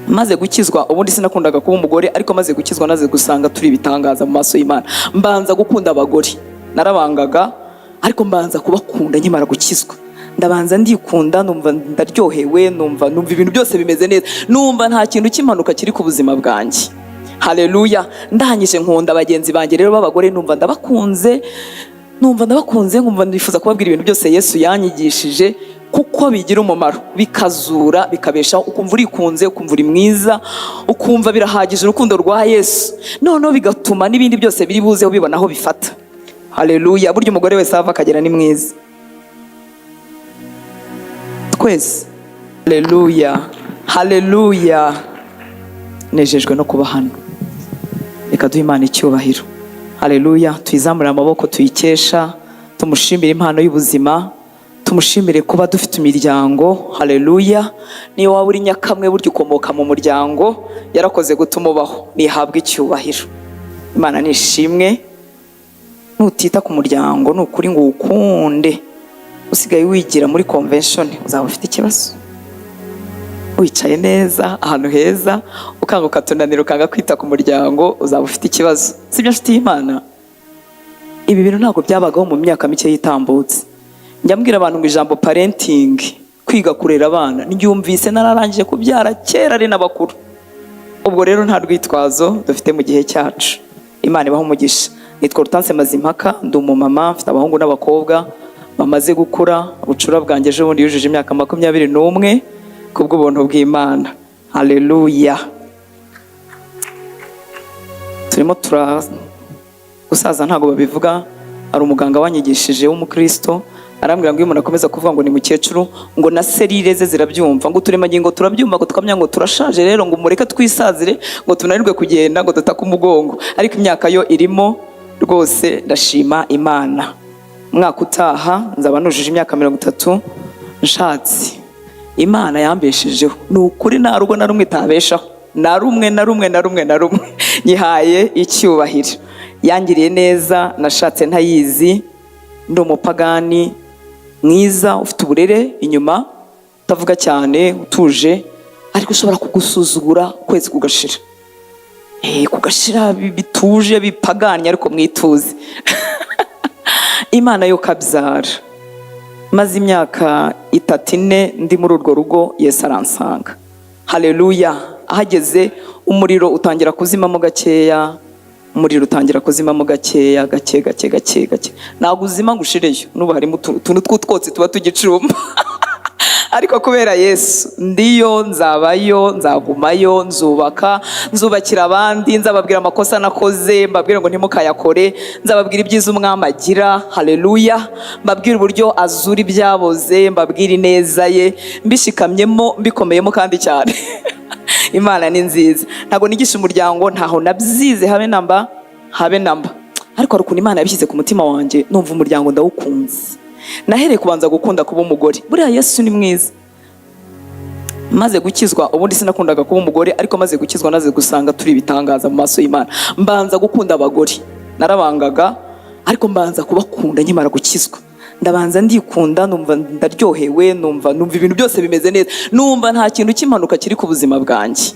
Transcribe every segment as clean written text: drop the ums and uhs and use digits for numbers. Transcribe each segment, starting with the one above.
Maze gukizwa, ubundi sinakundaga kuba umugore, ariko maze gukizwa naze gusanga turi ibitangaza mu maso y'Imana. Mbanza gukunda abagore, narabangaga, ariko mbanza kubakunda nkimara gukizwa. Ndabanza ndikunda, numva ndaryohewe, numva ibintu byose bimeze neza, numva nta kintu cy'impanuka kiri ku buzima bwanjye. Haleluya! Ndangije nkunda bagenzi banjye rero b'abagore, numva ndabakunze, numva ndabakunze, nkumva nifuza kubabwira ibintu byose Yesu yanyigishije, kuko bigira umumaro, bikazura, bikabeshaho. Ukumva urikunze, ukumva uri mwiza, ukumva birahagije urukundo rwa Yesu. Noneho bigatuma n'ibindi byose biri buzeho bibona aho bifata. Haleluya! Burya umugore wese ava akagera ni mwiza, twese. Haleluya, haleluya! Nejejwe no kuba hano. Reka duhe Imana icyubahiro. Haleluya! Tuyizamure amaboko tuyikesha, tumushimire impano y'ubuzima, tumushimire kuba dufite imiryango. Haleluya! Niyo waba uri nyakamwe, burya ukomoka mu muryango. Yarakoze gutuma ubaho, nihabwe icyubahiro. Imana nishimwe. Nutita ku muryango, ni ukuri ngo uwukunde, usigaye wigira muri convention, uzaba ufite ikibazo. Wicaye neza ahantu heza, ukanga ukatunanira, ukanga kwita ku muryango, uzaba ufite ikibazo. Sibyo, nshuti y'Imana? Ibi bintu ntabwo byabagaho mu myaka mike yitambutse. Njya mbwira abantu ngo ijambo parenting, kwiga kurera abana, ndyumvise nararangije kubyara kera, ari n'abakuru. Ubwo rero nta rwitwazo dufite mu gihe cyacu. Imana ibaha umugisha. Nitwa Rutanse Mazimpaka, ndi umumama, mfite abahungu n'abakobwa bamaze gukura. Bucura bwanjye ejo bundi yujuje imyaka 21, kubw'ubuntu bw'Imana. Haleluya! Turimo tura gusaza, ntabwo babivuga. Hari umuganga wanyigishije w'umukristo, arambwira ngo iyo umuntu akomeza kuvuga ngo ni mukecuru, ngo na cellules ze zirabyumva, ngo uturemangingo turabyumva, ngo tukamenya ngo turashaje. Rero ngo mureke twisazire, ngo tunanirwe kugenda, ngo dutake umugongo, ariko imyaka yo irimo rwose. Ndashima Imana. Umwaka utaha nzaba nujuje imyaka 30 nshatse. Imana yambeshejeho, ni ukuri, nta rugo na rumwe itabeshaho, na rumwe, na rumwe, na rumwe, na rumwe. Nyihaye icyubahiro, yangiriye neza. Nashatse ntayizi, ndi umupagani mwiza, ufite uburere inyuma, utavuga cyane, utuje, ariko ushobora kugusuzugura ukwezi kugashira. Kugashira bituje, bipaganye, ariko mwituze. Imana yo kabyara. Maze imyaka 3, 4 ndi muri urwo rugo, Yesu aransanga. Haleluya! Ahageze umuriro utangira kuzimamo gakeya, umuriro utangira kuzimamo gakeya, gake gake gake gake. Ntabwo uzima ngo ushireyo, n'ubu harimo utuntu tw'utwotsi tuba tugicumba, ariko kubera Yesu ndiyo, nzabayo, nzagumayo, nzubaka, nzubakira abandi, nzababwira amakosa nakoze, mbabwire ngo ntimukayakore, nzababwira ibyiza umwami agira. Haleluya! Mbabwire uburyo azura ibyaboze, mbabwire ineza ye, mbishikamyemo, mbikomeyemo kandi cyane. Imana ni nziza. Ntabwo nigisha umuryango, ntaho nabyize, habe namba, habe namba, ariko hari ukuntu Imana yabishyize ku mutima wanjye, numva umuryango ndawukunze. Nahereye kubanza gukunda kuba umugore. Buriya Yesu ni mwiza. Maze gukizwa, ubundi sinakundaga kuba umugore, ariko maze gukizwa naze gusanga turi ibitangaza mu maso y'Imana. Mbanza gukunda abagore, narabangaga, ariko mbanza kubakunda nkimara gukizwa. Ndabanza ndikunda, numva ndaryohewe, numva ibintu byose bimeze neza, numva nta kintu cy'impanuka kiri ku buzima bwanjye.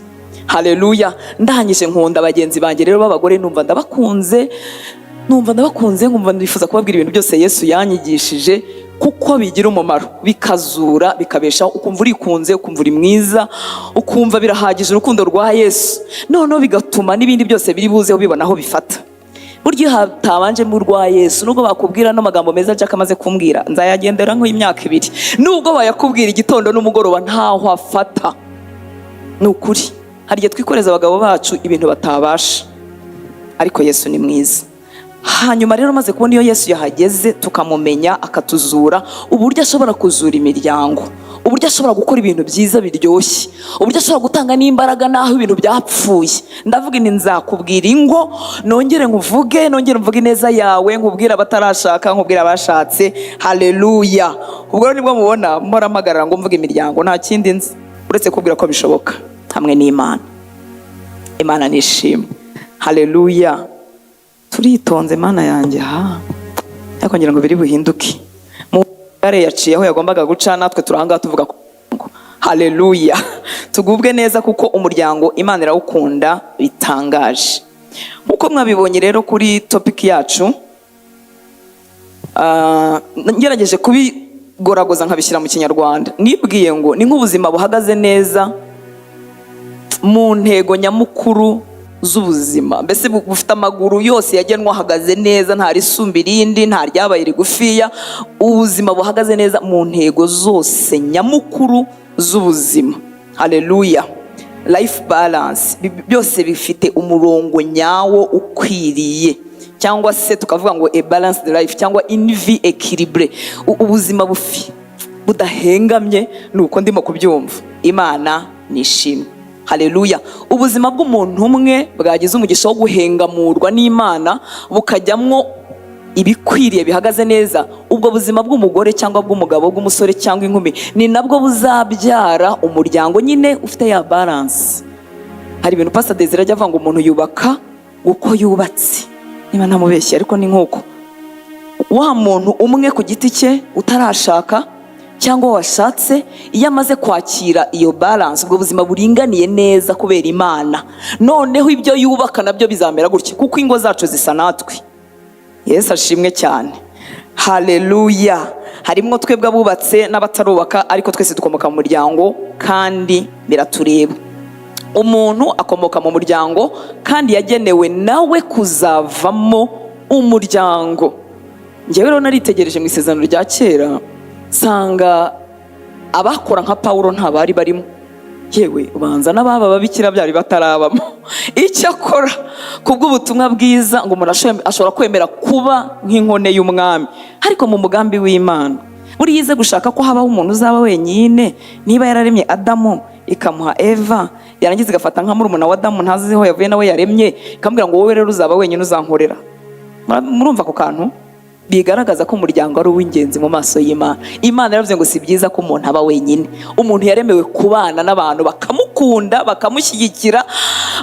Haleluya! Ndangije nkunda bagenzi banjye rero b'abagore, numva ndabakunze, numva ndabakunze, nkumva nifuza kubabwira ibintu byose Yesu yanyigishije, kuko bigira umumaro, bikazura, bikabeshaho. Ukumva urikunze, ukumva uri mwiza, ukumva birahagije urukundo rwa Yesu. Noneho bigatuma n'ibindi byose biri buzeho bibona aho bifata. Burya iyo hatabanjemo urwa Yesu, nubwo bakubwira n'amagambo meza Jack amaze kumbwira, nzayagendera nk'imyaka 2, nubwo bayakubwira igitondo n'umugoroba, ntaho afata. Ni ukuri, hari igihe twikoreza abagabo bacu ibintu batabasha, ariko Yesu ni mwiza. Hanyuma rero maze kubona iyo Yesu yahageze, tukamumenya, akatuzura, uburyo ashobora kuzura imiryango, uburyo ashobora gukora ibintu byiza biryoshye, uburyo ashobora gutanga n'imbaraga n'aho ibintu byapfuye, ndavuga nti nzakubwira ingo, nongere nkuvuge, nongere mvuge ineza yawe, nkubwire abatarashaka, nkubwire abashatse. Haleluya! Ubwo rero nibwo mubona mpora mpagarara ngo mvuge imiryango. Nta kindi nzi uretse kubwira ko bishoboka hamwe n'Imana. Imana nishimwe. Haleluya! Turitonze, Mana yanjye. Ha, ariko ngira ngo biri buhinduke. Mu gare yaciye aho yagombaga guca, natwe turahangaha tuvuga ko haleluya. Tugubwe neza, kuko umuryango Imana irawukunda bitangaje. Nk'uko mwabibonye rero kuri topic yacu, ngerageje kubigoragoza nkabishyira mu Kinyarwanda, nibwiye ngo ni nk'ubuzima buhagaze neza mu ntego nyamukuru z'ubuzima. Mbese bufite amaguru yose yagenwe, ahagaze neza, nta risumba irindi, nta ryabaye rigufiya. Ubuzima buhagaze neza mu ntego zose nyamukuru z'ubuzima. Haleluya! Life balance, byose bifite umurongo nyawo ukwiriye, cyangwa se tukavuga ngo a balanced life cyangwa une vie équilibrée. Ubuzima bufi budahengamye, ni uko ndimo kubyumva. Imana nishimwe. Haleluya! Ubuzima bw'umuntu umwe bwagize umugisha wo guhengamurwa n'Imana, bukajyamwo ibikwiriye, bihagaze neza, ubwo buzima bw'umugore cyangwa bw'umugabo, bw'umusore cyangwa inkumi, ni nabwo buzabyara umuryango nyine ufite ya balance. Hari ibintu Pastor Desire ajya avuga ngo umuntu yubaka uko yubatse, niba ntamubeshye, ariko ni nk'uko wa muntu umwe ku giti cye utarashaka cyangwa washatse, iyo amaze kwakira iyo balance, ubwo buzima buringaniye neza kubera Imana, noneho ibyo yubaka nabyo bizamera gutya, kuko ingo zacu zisa natwe. Yesu ashimwe cyane. Haleluya! Harimo twebwe abubatse n'abatarubaka, ariko twese dukomoka mu muryango kandi biratureba. Umuntu akomoka mu muryango kandi yagenewe nawe kuzavamo umuryango. Njyewe rero naritegereje mu Isezerano rya Kera, nsanga abakora nka Pawulo nta bari barimo, yewe ubanza n'ababa babikira byari batarabamo. Icyakora kubw'ubutumwa bwiza, ngo umuntu ashobora kwemera kuba nk'inkone y'umwami. Ariko mu mugambi w'Imana, buriya ize gushaka ko habaho umuntu uzaba wenyine, niba yararemye Adamu ikamuha Eva, yarangiza igafata nka murumuna wa Adamu, ntazi aho yavuye, nawe yaremye, ikamubwira ngo: "Wowe rero uzaba wenyine, uzankorera." Murumva ako kantu bigaragaza ko umuryango ari uw'ingenzi mu maso y'Imana. Imana yaravuze ngo si byiza ko umuntu aba wenyine. Umuntu yaremewe kubana n'abantu, bakamukunda, bakamushyigikira,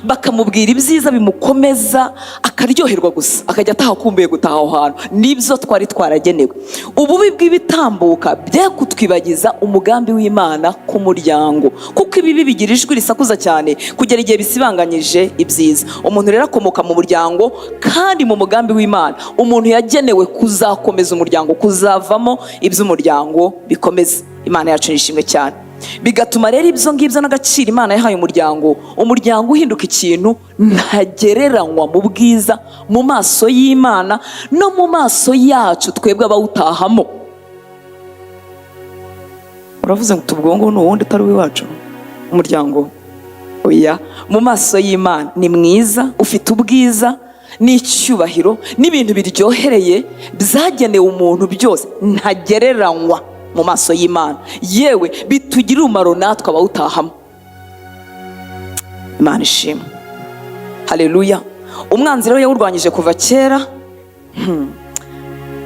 bakamubwira ibyiza bimukomeza, akaryoherwa gusa, akajya ataha akumbuye gutaha aho hantu. Nibyo twari twaragenewe. Ububi bw'ibitambuka bye kutwibagiza umugambi w'Imana ku muryango, kuko ibibi bigira ijwi risakuza cyane kugera igihe bisibanganyije ibyiza. Umuntu rero akomoka mu muryango, kandi mu mugambi w'Imana umuntu yagenewe kuzakomeza umuryango, kuzavamo iby'umuryango bikomeza. Imana yacu nishimwe cyane. Bigatuma rero ibyo ngibyo n'agaciro Imana yahaye umuryango, umuryango uhinduka ikintu ntagereranywa mu bwiza mu maso y'Imana no mu maso yacu twebwe abawutahamo. Uravuze ngo tubwongo ni uwundi utari uw'iwacu umuryango? Oya, mu maso y'Imana ni mwiza, ufite ubwiza n'icyubahiro n'ibintu biryohereye byagenewe umuntu byose, ntagereranywa mu maso y'Imana, yewe bitugirira umumaro natwe abawutahamo. Imana ishimwe. Haleluya! Umwanzi rero yawurwanyije kuva kera.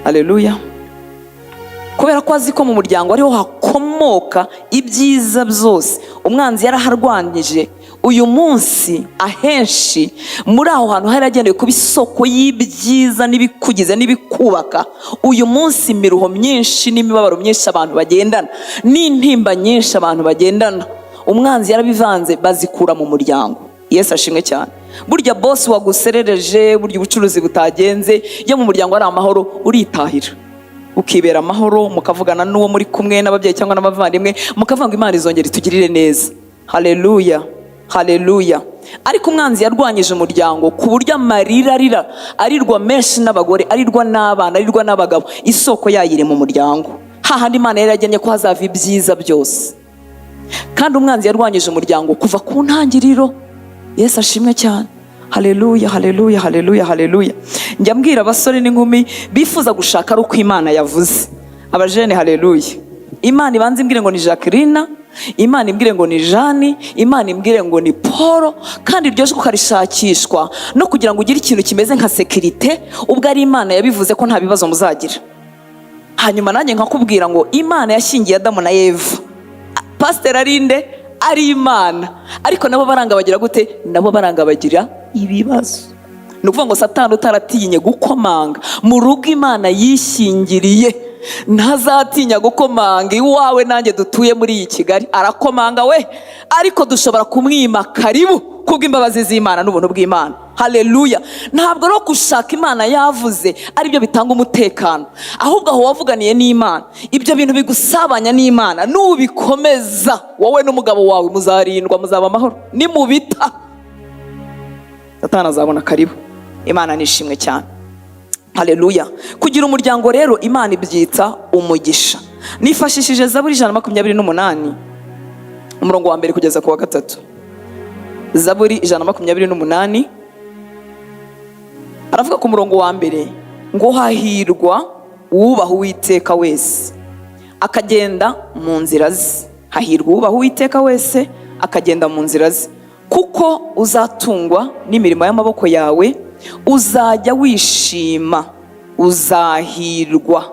Haleluya! Kubera ko azi ko mu muryango ariho hakomoka ibyiza byose, umwanzi yaraharwanyije. Uyu munsi ahenshi muri aho hantu haragenewe kuba isoko y'ibyiza n'ibikugize n'ibikubaka, uyu munsi imiruho myinshi n'imibabaro myinshi abantu bagendana n'intimba nyinshi abantu bagendana, umwanzi yarabivanze, bazikura mu muryango. Yesu ashimwe cyane. Burya boss waguserereje, burya ubucuruzi butagenze, iyo mu muryango ari amahoro, uritahira ukibera amahoro, mukavugana n'uwo muri kumwe, n'ababyeyi cyangwa n'abavandimwe, mukavuga ngo Imana izongera itugirire neza. Haleluya, haleluya! Ariko umwanzi yarwanyije umuryango ku buryo amarira arira arirwa menshi n'abagore, arirwa n'abana, arirwa n'abagabo, isoko yayo iri mu muryango, hahandi Imana yari yagennye ko hazava ibyiza byose. Kandi umwanzi yarwanyije umuryango kuva ku ntangiriro. Yesu ashimwe cyane. Haleluya, haleluya, haleluya, haleluya! Njya mbwira abasore n'inkumi bifuza gushaka ari uko Imana yavuze. Abajene, haleluya! Imana ibanza imbwire ngo ni Jacqueline, Imana imbwire ngo ni Jani, Imana imbwire ngo ni Paul. Kandi iryo jwi ukarishakishwa no kugira ngo ugire ikintu kimeze nka sécurité, ubwo ari Imana yabivuze ko nta bibazo muzagira. Hanyuma nanjye nkakubwira ngo Imana yashyingiye Adamu na Eva, pasiteri arinde ari Imana, ariko nabo baranga bagira gute? Nabo baranga bagira ibibazo. Ni ukuvuga ngo Satani utaratinye gukomanga mu rugo Imana yishyingiriye. Ntazatinya gukomanga iwawe nanjye dutuye muri iyi Kigali. Arakomanga we, ariko dushobora kumwima karibu kubw'imbabazi z'Imana n'ubuntu bw'Imana. Haleluya! Ntabwo ari gushaka Imana yavuze aribyo bitanga umutekano, ahubwo aho wavuganiye n'Imana, ibyo bintu bigusabanya n'Imana, nubikomeza, wowe n'umugabo wawe muzarindwa, muzaba amahoro. Nimubita, Satani azabona karibu. Imana nishimwe cyane. Haleluya! Kugira umuryango rero, Imana ibyita umugisha. Nifashishije Zaburi 128, umurongo wa mbere kugeza ku wa gatatu. Zaburi 128 aravuga ku murongo wa mbere ngo: "Hahirwa uwubaha Uwiteka wese, akagenda mu nzira ze. Hahirwa uwubaha Uwiteka wese, akagenda mu nzira ze. Kuko uzatungwa n'imirimo y'amaboko yawe, uzajya wishima, uzahirwa."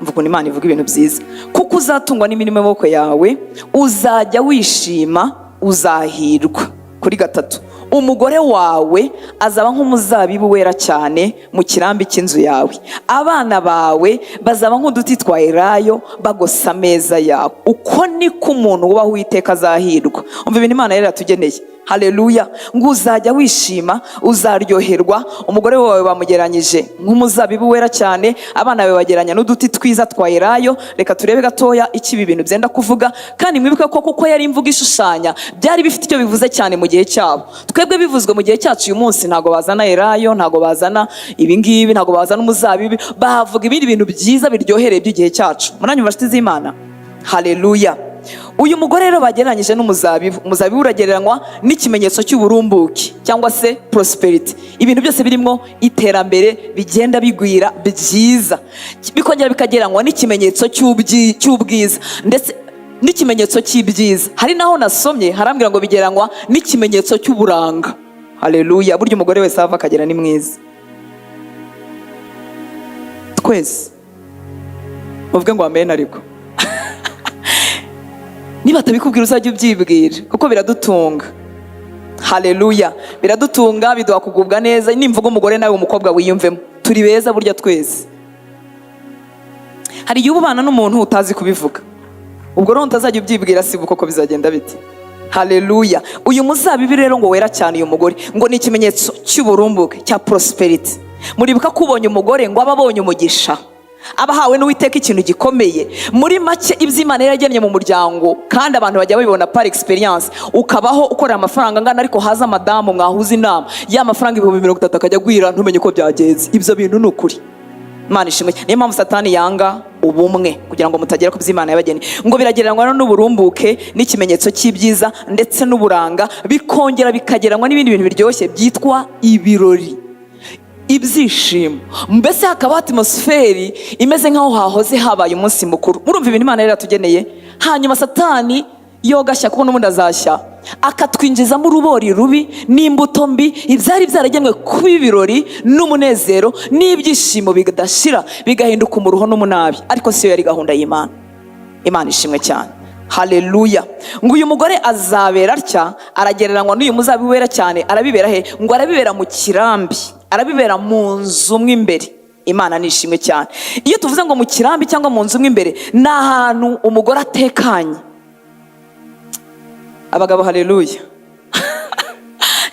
Mvuga ukuntu Imana ivuga ibintu byiza: "Kuko uzatungwa n'imirimo y'amaboko yawe, uzajya wishima, uzahirwa." Kuri gatatu: "Umugore wawe azaba nk'umuzabibu wera cyane mu kirambi cy'inzu yawe. Abana bawe bazaba nk'uduti twa elayo bagose ameza yawe. Uko niko umuntu wubaha Uwiteka azahirwa." Umva ibintu Imana yari yatugeneye. Haleluya! Ngo uzajya wishima, uzaryoherwa. Umugore wawe bamugeranyije nk'umuzabibu wera cyane, abana bawe bageranya n'uduti twiza twa elayo. Reka turebe gatoya icyo ibi bintu byenda kuvuga. Kandi mwibuke ko kuko yari imvugo ishushanya, byari bifite icyo bivuze cyane mu gihe cyabo. Twebwe bivuzwe mu gihe cyacu uyu munsi, ntabwo bazana elayo, ntabwo bazana ibi ngibi, ntabwo bazana umuzabibu, bahavuga ibindi bintu byiza biryohereye by'igihe cyacu. Muranyumva, nshuti z'Imana? Haleluya! Uyu mugore rero bagereranyije n'umuzabibu. Umuzabibu uragereranywa n'ikimenyetso cy'uburumbuke cyangwa se prosperity, ibintu byose birimo iterambere bigenda bigwira byiza. Bikongera bikagereranywa n'ikimenyetso cy'ubwiza ndetse n'ikimenyetso cy'ibyiza. Hari naho nasomye harambwira ngo bigereranywa n'ikimenyetso cy'uburanga. Haleluya! Burya umugore wese ava akagera ni mwiza. Twese muvuge ngo amen. Ariko niba atabikubwira, uzajya ubyibwira, kuko biradutunga. Haleluya! Biradutunga, biduha kugubwa neza. Nimvuga umugore, nawe umukobwa wiyumvemo. Turi beza burya twese. Hari igihe uba ubana n'umuntu utazi kubivuga, ubwo rero utazajya ubyibwira, si koko bizagenda bite? Haleluya! Uyu muzabibu rero ngo wera cyane, uyu mugore ngo ni ikimenyetso cy'uburumbuke, cya prosperity. Muribuka ko ubonye umugore ngo aba abonye umugisha, aba ahawe n'Uwiteka ikintu gikomeye. Muri make, ibyo Imana yari yagennye mu muryango, kandi abantu bajya babibona par experience, ukabaho ukorera amafaranga angana, ariko haza madamu mwahuza inama, ya mafaranga 30,000 akajya agwira, ntumenye uko byagenze. Ibyo bintu ni ukuri. Imana ishimwe. Niyo mpamvu Satani yanga ubumwe, kugira ngo mutagera ku byo Imana yabageneye. Ngo biragereranywa n'uburumbuke n'ikimenyetso cy'ibyiza ndetse n'uburanga, bikongera bikagereranywa n'ibindi bintu biryoshye byitwa ibirori, ibyishimo. Mbese hakaba atmosphere imeze nk'aho hahoze habaye umunsi mukuru. Murumva ibintu Imana yari yatugeneye? Hanyuma Satani yogashya, kuko n'ubundi azashya, akatwinjizamo urubori rubi n'imbuto mbi. Ibyari byaragenwe kuba ibirori n'umunezero n'ibyishimo bidashira bigahinduka umuruho n'umunabi, ariko siyo yari gahunda y'Imana. Imana ishimwe cyane. Haleluya! Ngo uyu mugore azabera atya, aragereranywa n'uyu muzabibu wera cyane. Arabibera he? Ngo arabibera mu kirambi, arabibera mu nzu mo imbere. Imana nishimwe cyane. Iyo tuvuze ngo mu kirambi cyangwa mu nzu mo imbere, ni ahantu umugore atekanye. Abagabo, haleluya!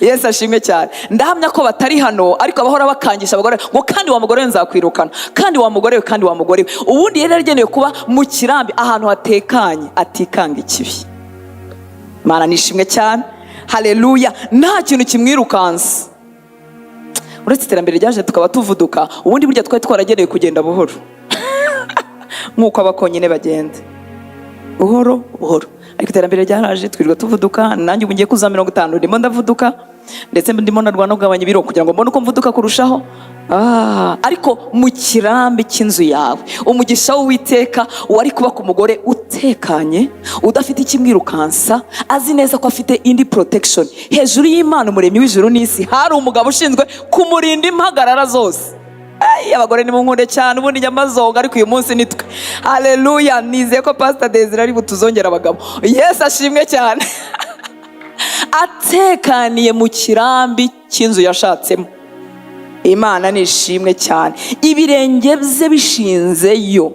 Yesu ashimwe cyane. Ndahamya ko batari hano, ariko abahora bakangisha abagore ngo: "Kandi wa mugore we, nzakwirukana. Kandi wa mugore we, kandi wa mugore we." Ubundi yari yaragenewe kuba mu kirambi, ahantu hatekanye, atikanga ikibi. Imana nishimwe cyane. Haleluya! Nta kintu kimwirukansa, uretse iterambere ryaje tukaba tuvuduka. Ubundi burya twari twaragenewe kugenda buhoro nk'uko abakonyine bagenda buhoro buhoro, ariko iterambere ryaraje, twirirwa tuvuduka. Nanjye ubu ngiye kuza 50, ndimo ndavuduka, ndetse ndimo ndarwana no kugabanya ibiro kugira ngo mbone uko mvuduka kurushaho. Ariko mu kirambi cy'inzu yawe, umugisha w'Uwiteka wari kuba ku mugore utekanye, udafite ikimwirukansa, azi neza ko afite indi protection hejuru y'Imana Umuremyi w'ijuru n'isi. Hari umugabo ushinzwe kumurinda impagarara zose. Ay, abagore ni munkunde cyane. Ubundi nyamazonga, ariko uyu munsi ni twe. Haleluya! Nizeye ko Pastor Desire ari butuzongera abagabo. Yesu ashimwe cyane. Atekaniye mu kirambi cy'inzu yashatsemo. Imana nishimwe cyane. Ibirenge bye bishinzeyo.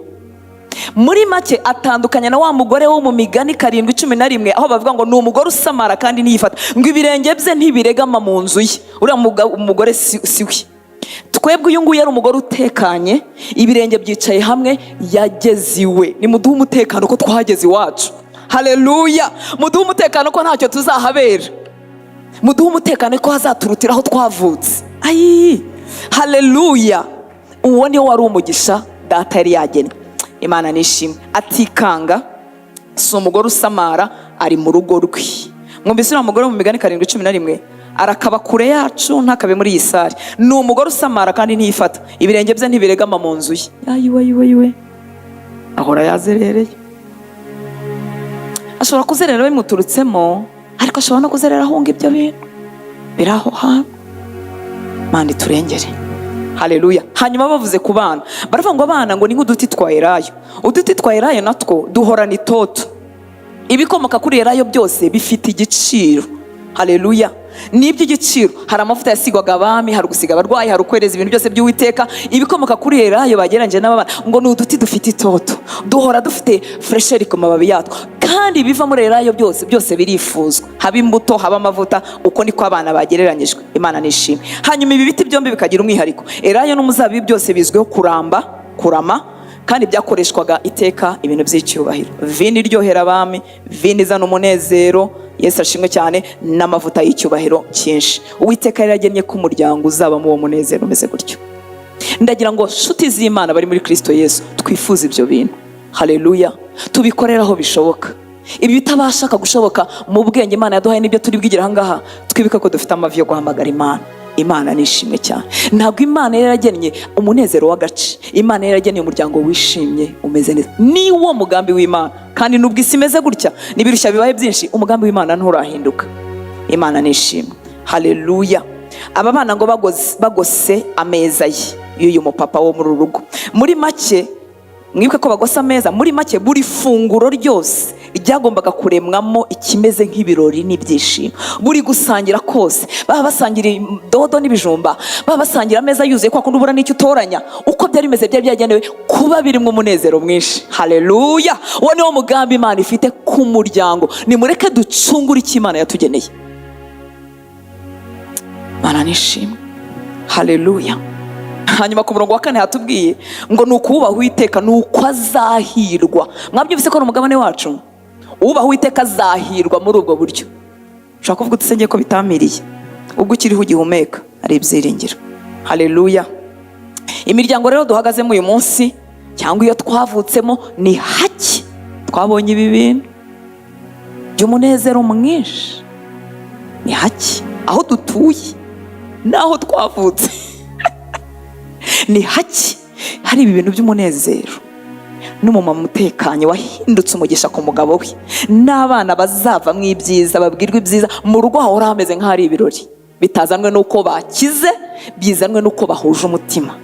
Muri make, atandukanye na wa mugore wo mu Migani 7:11, aho bavuga ngo ni umugore usamara kandi ntiyifata, ngo ibirenge bye ntibiregama mu nzu ye. Uriya umugore si we. Twebwe uyu nguyu yari umugore utekanye, ibirenge byicaye hamwe, yageze iwe. Nimuduhe umutekano ko twageze iwacu. Haleluya! Muduhe umutekano ko ntacyo tuzahabera. Muduhe umutekano ko hazaturutira aho twavutse. Ayi, haleluya! Uwo niwo wari umugisha data yari yagennye. Imana nishimwe. Atikanga, si umugore usamara, ari mu rugo rwe. Mwumvise uriya mugore mu Migani 7:11, arakaba kure yacu, ntakabe muri iyi salle. Ni umugore usamara kandi ntiyifata, ibirenge bye ntibiregama mu nzu ye. Ayiwe, ayiwe, ayiwe! Ahora yazerereye. Ashobora kuzerera bimuturutsemo, ariko ashobora no kuzerera ahunga ibyo bintu biri aho hantu. Mana iturengere. Haleluya! Hanyuma bavuze ku bana, baravuga ngo abana ngo ni nk'uduti twa elayo. Uduti twa elayo natwo duhorana itoto. Ibikomoka kuri elayo byose bifite igiciro. Haleluya! Ni iby'igiciro. Hari amavuta yasigwaga abami, hari ugusiga abarwayi, hari ukwereza ibintu byose by'Uwiteka. Ibikomoka kuri elayo bagereranyije n'abana ngo ni uduti dufite itoto, duhora dufite fraîcheur ku mababi yatwo, kandi ibiva muri elayo byose byose birifuzwa, haba imbuto, haba amavuta. Uko niko abana bagereranyijwe. Imana nishimwe. Hanyuma ibi biti byombi bikagira umwihariko. Elayo n'umuzabibu byose bizwiho kuramba, kurama, kandi byakoreshwaga iteka ibintu by'icyubahiro: vino iryohera abami, vino izana umunezero, Yesu ashimwe cyane, n'amavuta y'icyubahiro cyinshi. Uwiteka yari yagennye ko umuryango uzabamo uwo munezero umeze gutyo. Ndagira ngo nshuti z'Imana bari muri Kristo Yesu, twifuze ibyo bintu. Haleluya! Tubikorere aho bishoboka. Ibi bitabashaka gushoboka mu bwenge Imana yaduhaye n'ibyo turi bwigire ahangaha, twibuke ko dufite amavi yo guhamagara Imana. Imana nishimwe cyane. Ntabwo Imana yari yaragennye umunezero w'agace. Imana yari yaragennye umuryango wishimye, umeze neza. Ni wo mugambi w'Imana. Kandi nubwo isi imeze gutya n'ibirushya bibaye byinshi, umugambi w'Imana nturahinduka. Imana nishimwe. Haleluya! Aba bana ngo bagose ameza ye, y'uyu mupapa wo muri uru rugo. Muri make, mwibuke ko bagose ameza. Muri make, buri funguro ryose ryagombaga kuremwamo ikimeze nk'ibirori n'ibyishimo. Buri gusangira kose, baba basangira dodo n'ibijumba, baba basangira ameza yuzuye kwa kundi ubura n'icyo utoranya, uko byari bimeze, byari byagenewe kuba birimo umunezero mwinshi. Haleluya! Uwo niwo mugambi Imana ifite ku muryango. Nimureke ducungure icyo Imana yatugeneye. Imana nishimwe. Haleluya! Hanyuma ku murongo wa 4 hatubwiye ngo ni ukuwubaha Uwiteka, ni uko azahirwa. Mwabyumvise ko ari umugabane wacu. Uwubaha Uwiteka azahirwa muri ubwo buryo. Ushobora kuvuga uti: "Ngiye ko bitampiriye." Ubwo ukiriho, ugihumeka, hari ibyiringiro. Haleluya! Imiryango rero duhagazemo uyu munsi cyangwa iyo twavutsemo, ni hake twabonye ibi bintu by'umunezero mwinshi. Ni hake aho dutuye n'aho twavutse, ni hake hari ibi bintu by'umunezero n'umumama utekanye wahindutse umugisha ku mugabo we, n'abana bazavamo ibyiza, babwirwa ibyiza, mu rugo hahora hameze nk'ahari ibirori, bitazanwe n'uko bakize, bizanwe n'uko bahuje umutima.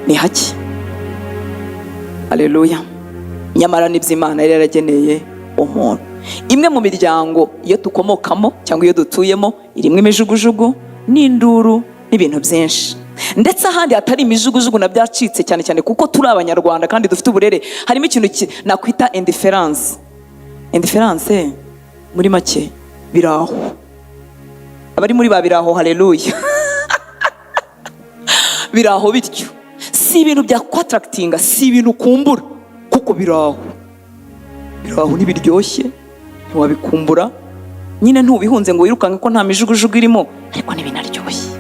Ni hake. Aleluya! Nyamara nibyo Imana yari yarageneye umuntu. Imwe mu miryango, iyo dukomokamo cyangwa iyo dutuyemo, irimo imijugujugu n'induru n'ibintu byinshi. Ndetse ahandi hatari imijugujugu na byacitse cyane cyane, kuko turi Abanyarwanda kandi dufite uburere, harimo ikintu nakwita indifférence. Indifférence muri make, biraho. Abari muri ba biraho, haleluya! Biraho bityo, si ibintu bya kwattractinga, si ibintu ukumbura, kuko biraho, biraho, ntibiryoshye, ntiwabikumbura nyine, ntubihunze ngo wirukanke ko nta mijugujugu irimo, ariko ntibinaryoshye.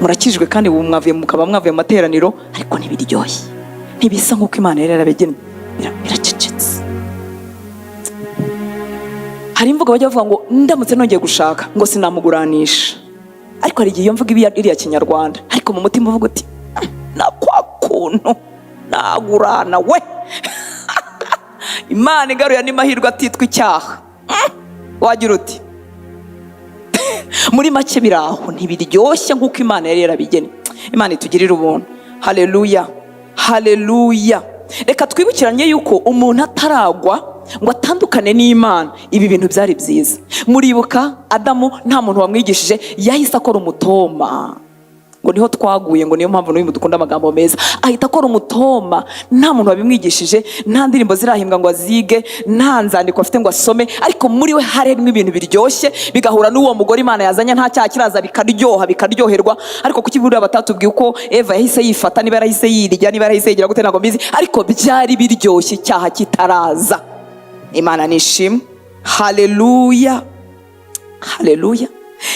Murakijwe kandi ubu mwavuye, mukaba mwavuye mu materaniro, ariko ntibiryoshye, ntibisa nk'uko Imana yari yarabigennye. Biracecetse. Hari imvugo bajya bavuga ngo ndamutse nongeye gushaka ngo sinamuguranisha. Ariko hari igihe iyo mvugo iba iriya Kinyarwanda, ariko mu mutima uvuga uti: "Na kwa kuntu nagurana we, Imana igaruye andi mahirwe atitwa icyaha." Wagira uti muri make biraho, ntibiryoshye nk'uko Imana yari yarabigennye. Imana itugirire ubuntu. Haleluya, haleluya! Reka twibukiranye yuko umuntu ataragwa ngo atandukane n'Imana, ibi bintu byari byiza. Muribuka Adamu, nta muntu wamwigishije, yahise akora umutoma. Ngo niho twaguye, ngo niyo mpamvu n'uyu dukunda amagambo meza. Ahita akora umutoma, nta muntu wabimwigishije, nta ndirimbo zirahimbwa ngo azige, nta nzandiko afite ngo asome, ariko muri we harimo ibintu biryoshye, bigahura n'uwo mugore Imana yazanye, nta cyaha kiraza, bikaryoha, bikaryoherwa. Ariko kuki buriya batatubwiye uko Eva yahise yifata, niba yarahise yirya, niba yarahise yigira gute? Ntabwo mbizi, ariko byari biryoshye icyaha kitaraza. Imana nishimwe. Haleluya, haleluya.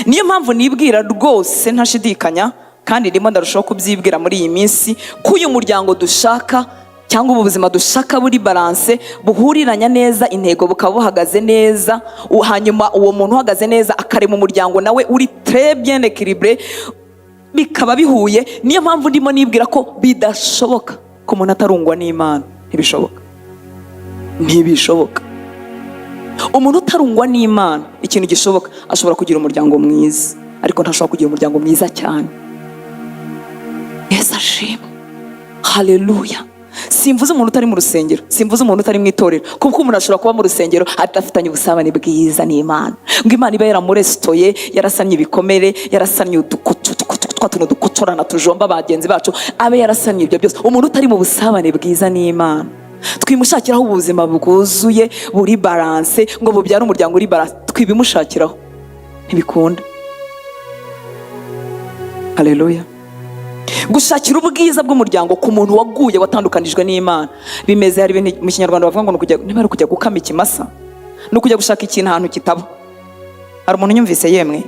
Niyo mpamvu nibwira rwose ntashidikanya, kandi ndimo ndarushaho kubyibwira muri iyi minsi, ko uyu muryango dushaka cyangwa ubu buzima dushaka buri balance, buhuriranya neza intego, bukaba buhagaze neza. Hanyuma uwo muntu uhagaze neza akarema umuryango nawe uri très bien équilibré, bikaba bihuye. Niyo mpamvu ndimo nibwira ko bidashoboka ko umuntu atarungwa n'Imana. Ntibishoboka, ntibishoboka. Umuntu utarungwa n'Imana, ikintu gishoboka, ashobora kugira umuryango mwiza, ariko ntashobora kugira umuryango mwiza cyane. Yesu ashimwe. Haleluya. Simvuze umuntu utari mu rusengero, simvuze umuntu utari mu itorero, kuko umuntu ashobora kuba mu rusengero adafitanye ubusabane bwiza n'Imana, ngo Imana iba yaramuresitoye, yarasannye ibikomere, yarasannye twa tuntu dukocorana tujomba bagenzi bacu, abe yarasannye ibyo byose. Umuntu utari mu busabane bwiza n'Imana, twimushakiraho ubuzima bwuzuye, buri balance, ngo bubyare umuryango uri balance. Twibimushakiraho, ntibikunda. Haleluya. Gushakira ubwiza bw'umuryango ku muntu waguye, watandukanijwe n'Imana, bimeze, hari ibintu mu Kinyarwanda bavuga ngo ni ukujya, niba ari ukujya gukama ikimasa, ni ukujya gushaka ikintu ahantu kitaba. Hari umuntu unyumvise yemwe?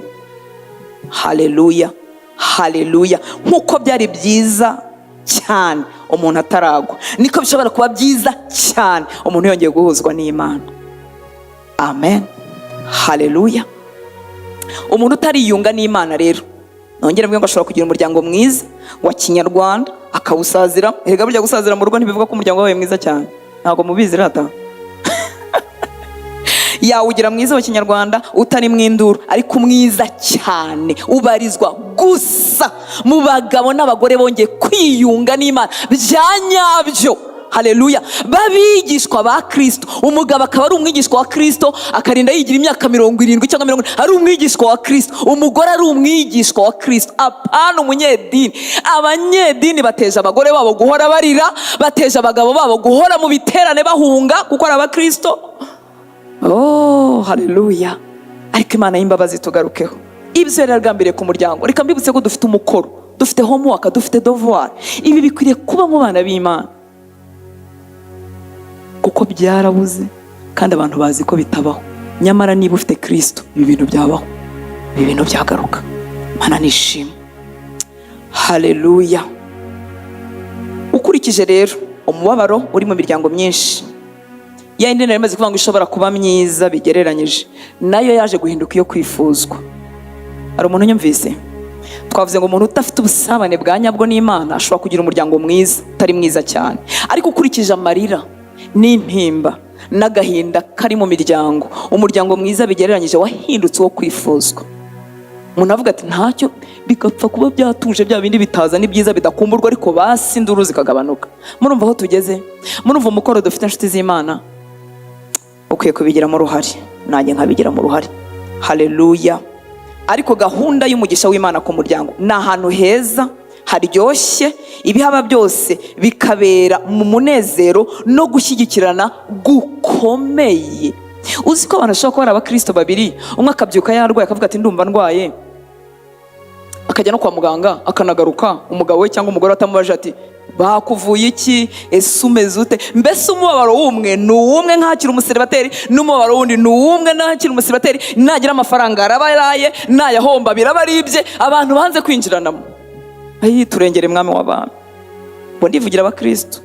Haleluya, haleluya. Nk'uko byari byiza cyane umuntu ataragwa, niko bishobora kuba byiza cyane umuntu yongeye guhuzwa n'Imana. Amen, haleluya. Umuntu utariyunga n'Imana rero, nongere mvuge ngo ashobora kugira umuryango mwiza wa Kinyarwanda, akawusazira. Erega burya gusazira mu rugo ntibivuga ko umuryango wabaye mwiza cyane. Ntabwo mubizi rata. Yawugira mwiza wa Kinyarwanda, utari mu induru, ariko mwiza cyane ubarizwa gusa mu bagabo n'abagore bongeye kwiyunga n'Imana bya nyabyo. Haleluya. Babigishwa ba Kristo, umugabo akaba ari umwigishwa wa Kristo, akarinda yigira imyaka 70 cyangwa 40 ari umwigishwa wa Kristo, umugore ari umwigishwa wa Kristo, apana umunyedini. Abanyedini bateje abagore babo guhora barira, bateje abagabo babo guhora mu biterane bahunga kuko ari abakristo. Oh, haleluya. Ariko Imana y'imbabazi, tugarukeho ibyo yari yaragambiriye ku muryango. Reka mbibutse ko dufite umukoro, dufite homework, dufite devoir. Ibi bikwiriye kuba mu bana b'Imana, kuko byarabuze kandi abantu bazi ko bitabaho. Nyamara niba ufite Kristo, ibi bintu byabaho, ibi bintu byagaruka. Mana nishimwe. Haleluya. Ukurikije rero umubabaro uri mu miryango myinshi, ya yindi nari imaze kuvuga ngo ishobora kuba myiza bigereranyije, nayo yaje guhinduka iyo kwifuzwa. Hari umuntu unyumvise? Twavuze ngo umuntu udafite ubusabane bwa nyabwo n'Imana ashobora kugira umuryango mwiza, utari mwiza cyane. Ariko ukurikije amarira n'intimba n'agahinda kari mu miryango, umuryango mwiza bigereranyije wahindutse uwo kwifuzwa. Umuntu avuga ati ntacyo, bigapfa kuba byatuje, bya bindi bitaza ni byiza, bidakumburwa, ariko basi induru zikagabanuka. Murumva aho tugeze? Murumva umukoro dufite? Inshuti z'Imana, ukwiye kubigiramo uruhare, nanjye nkabigiramo uruhare. Haleluya. Ariko gahunda y'umugisha w'Imana ku muryango ni ahantu heza haryoshye, ibihaba byose bikabera mu munezero no gushyigikirana gukomeye. Uzi ko abantu bashobora kuba ari abakristo babiri, umwe akabyuka yarwaye, akavuga ati ndumva ndwaye, akajya no kwa muganga, akanagaruka, umugabo we cyangwa umugore atamubajije ati bakuvuye iki? Ese umeze ute? Mbese umubabaro w'umwe ni uw'umwe nk'akiri umuseribateri, n'umubabaro w'undi ni uw'umwe nk'akiri umuseribateri. Nagira amafaranga araba araye, nayahomba biraba ari ibye. Abantu banze kwinjiranamo. Ayi, turengere Mwami w'abantu. Ngo ndivugira abakristo.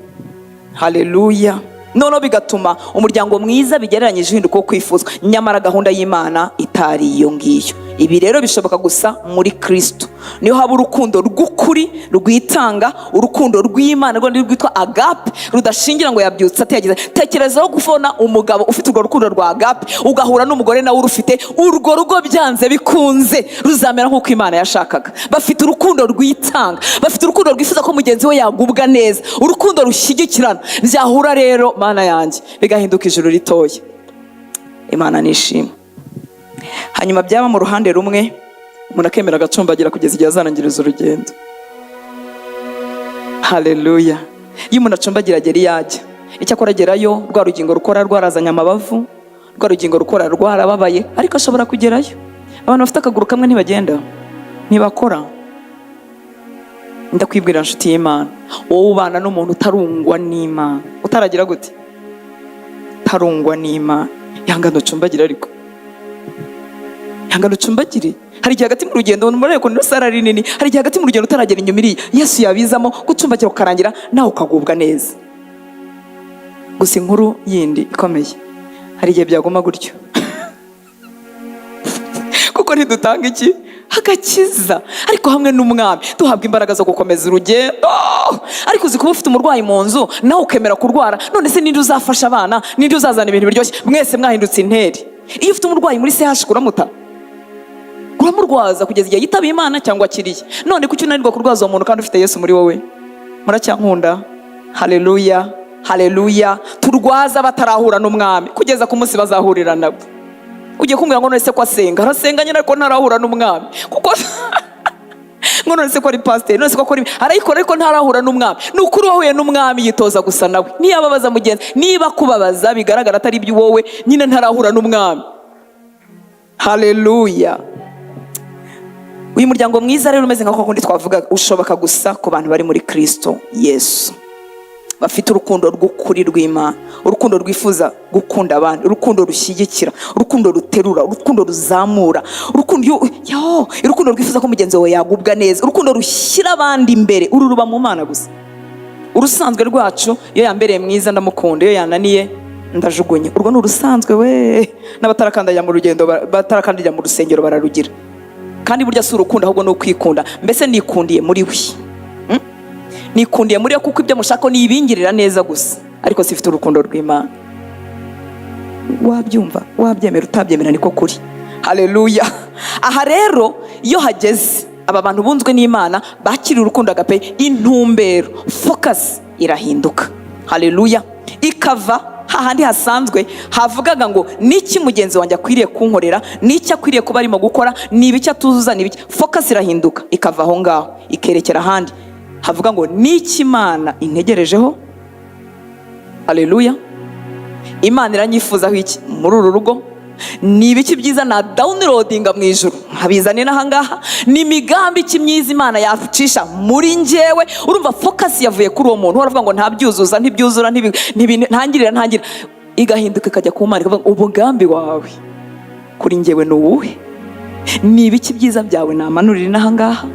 Haleluya. Noneho bigatuma umuryango mwiza bigereranyije uhinduka wo kwifuzwa, nyamara gahunda y'Imana itari iyo ngiyo. Ibi rero bishoboka gusa muri Kristo, niyo haba urukundo rw'ukuri rwitanga, urukundo rw'Imana rwo rwitwa agape, rudashingira ngo yabyutse ategereza. Tekerezaho kubona umugabo ufite urwo rukundo rwa agape, ugahura n'umugore nawe urufite. Urwo rugo byanze bikunze ruzamera nk'uko Imana yashakaga. Bafite urukundo rwitanga, bafite urukundo rwifuza ko mugenzi we yagubwa neza, urukundo rushyigikirana. Byahura rero, Mana yanjye, bigahinduka ijuru ritoya. Imana nishimwe. Hanyuma byaba mu ruhande rumwe, Umuntu akemera agacumbagira kugeza igihe azarangiriza urugendo. Haleluya! Iyo umuntu acumbagira, agera iyo ajya. Icyakora agerayo rwa rugingo rukora rwarazanye amabavu, rwa rugingo rukora rwarababaye, ariko ashobora kugerayo. Abantu bafite akaguru kamwe ntibagenda, ntibakora. Ndakwibwira, nshuti y'Imana, wowe ubana n'umuntu utarungwa n'Imana, utaragira gute, utarungwa n'Imana, ihangane ucumbagira. Ariko ihangane ucumbagire. Hari igihe hagati mu rugendo, murebe ukuntu sara ari nini, hari igihe hagati mu rugendo utaragera inyuma iriya, Yesu yabizamo, gucumbagira kukarangira, nawe ukagubwa neza. Gusa inkuru yindi ikomeye, hari igihe byaguma gutyo, kuko ntidutanga iki? Agakiza. Ariko hamwe n'Umwami duhabwa imbaraga zo gukomeza urugendo. Ariko uzi kuba ufite umurwayi mu nzu, nawe ukemera kurwara? None se ninde uzafasha abana? Ninde uzazana ibintu biryoshye, mwese mwahindutse interi? Iyo ufite umurwayi muri CHUK, uramuta, uramurwaza kugeza igihe yitaba Imana cyangwa akiriye. None kuki unanirwa kurwaza uwo muntu kandi ufite Yesu muri wowe? Muracyankunda? Haleluya, haleluya! Turwaza batarahura n'Umwami kugeza ku munsi bazahurira nabo. Ugiye kumbwira ngo: "None se ko asenga?" Arasenga nyine, ariko ntarahura n'Umwami. Kuko ngo: "None se ko ari pasiteri? None se ko akora ibi?" Arayikora, ariko ntarahura n'Umwami. Ni ukuri, wahuye n'Umwami yitoza gusa nawe ntiyababaza mugenzi. Niba kubabaza bigaragara atari ibyo, wowe nyine ntarahura n'Umwami. Haleluya! Uyu muryango mwiza rero, umeze nka kundi twavuga, ushoboka gusa ku bantu bari muri Kristo Yesu, bafite urukundo rw'ukuri rw'Imana, urukundo rwifuza gukunda abandi, urukundo rushyigikira, urukundo ruterura, urukundo ruzamura, urukundo yo, urukundo rwifuza ko mugenzi wawe yagubwa neza, urukundo rushyira abandi imbere. Uru ruba mu Mana gusa. Urusanzwe rwacu, iyo yambereye mwiza ndamukunda, iyo yananiye ndajugunye. Urwo ni urusanzwe we. N'abatarakandagira mu rugendo, batarakandagira mu rusengero bararugira. Kandi burya si urukundo, ahubwo ni ukwikunda. Mbese nikundiye muri we. Nikundiye muri we, kuko ibyo mushaka ni ibingirira neza gusa, ariko sifite urukundo rw'Imana. Wabyumva, wabyemera, utabyemera, niko kuri. Haleluya! Aha rero iyo hageze aba bantu bunzwe n'Imana, bakira urukundo agape, intumbero, focus irahinduka. Haleluya! Ikava hahandi hasanzwe havugaga ngo: "Niki mugenzi wanjye akwiriye kunkorera? N'icyo akwiriye kuba arimo gukora? Ni ibiki atuzuza? Ni ibiki?" Focus irahinduka, ikava aho ngaho ikerekera ahandi havuga ngo: "Niki Imana integerejeho?" Haleluya! Imana iranyifuzaho iki muri uru rugo? Ni ibiki byiza na downloadinga mu ijuru nkabizane n'ahangaha? Ni imigambi iki myiza Imana yacisha muri njyewe? Urumva, focus yavuye kuri uwo muntu uravuga ngo ntabyuzuza, ntibyuzura, ntangirira, ntangira, igahinduka ikajya ku Mana, ikavuga ngo: "Umugambi wawe kuri njyewe ni uwuhe? Ni ibiki byiza byawe namanurira n'ahangaha?"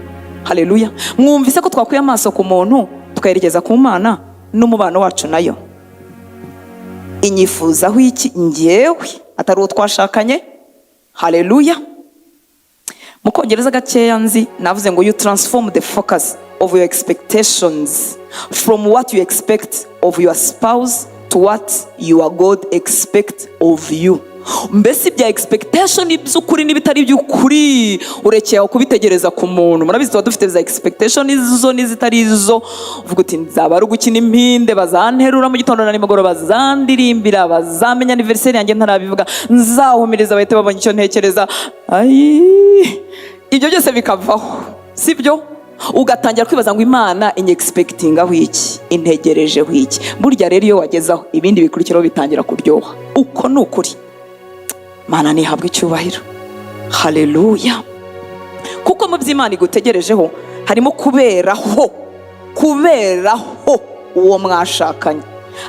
Haleluya! Mwumvise ko twakuye amaso ku muntu tukayerekeza ku Mana n'umubano wacu nayo. Inyifuzaho iki njyewe, atari uwo twashakanye? Haleluya! Mu Kongereza gakeya nzi, navuze ngo: "You transform the focus of your expectations from what you expect of your spouse to what your God expect of you." Mbese ibya expectation by'ukuri n'ibitari iby'ukuri, urekeye aho kubitegereza ku muntu. Murabizi, tuba dufite za expectation izo n'izitari izo. Uvuga uti: "Nzaba ari ugukina impinde, bazanterura mu gitondo na nimugoroba, bazandirimbira, bazamenya anniversaire yanjye ntarabivuga, nzahumiriza bahite babona icyo ntekereza." Ayi, ibyo byose bikavaho, sibyo? Ugatangira kwibaza ngo: "Imana inyexpectingaho iki? Integerejeho iki?" Burya rero iyo wagezaho, ibindi bikurikiraho bitangira kuryoha. Uko ni ukuri. Mana ntihabwe icyubahiro. Haleluya! Kuko mu by'Imana igutegerejeho harimo kuberaho uwo mwashakanye,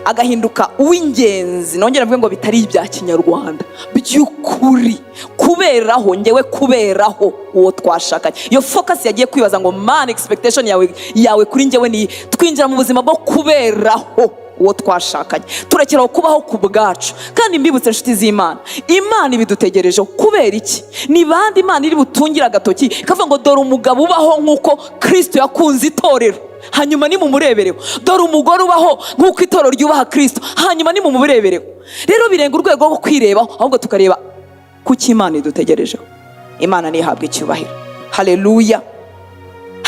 agahinduka uw'ingenzi. Nongera mvuge ngo bitari ibya Kinyarwanda, by'ukuri, kuberaho ngewe, kuberaho uwo twashakanye. Iyo focus yagiye kwibaza ngo: "Man, expectation yawe kuri ngewe ni iyi?" Twinjira mu buzima bwo kuberaho uwo twashakanye, turekeraho kubaho ku bwacu. Kandi mbibutse, inshuti z'Imana, Imana ibidutegerejeho kubera iki? Ni bande Imana iri butungire agatoki ikavuga ngo: "Dore umugabo ubaho nk'uko Kirisito yakunze itorero, hanyuma nimumurebereho. Dore umugore ubaho nk'uko itorero ryubaha Kirisito, hanyuma nimumurebereho"? Rero birenga urwego rwo kwirebaho, ahubwo tukareba kuki Imana idutegerejeho. Imana ntihabwe icyubahiro. Haleluya!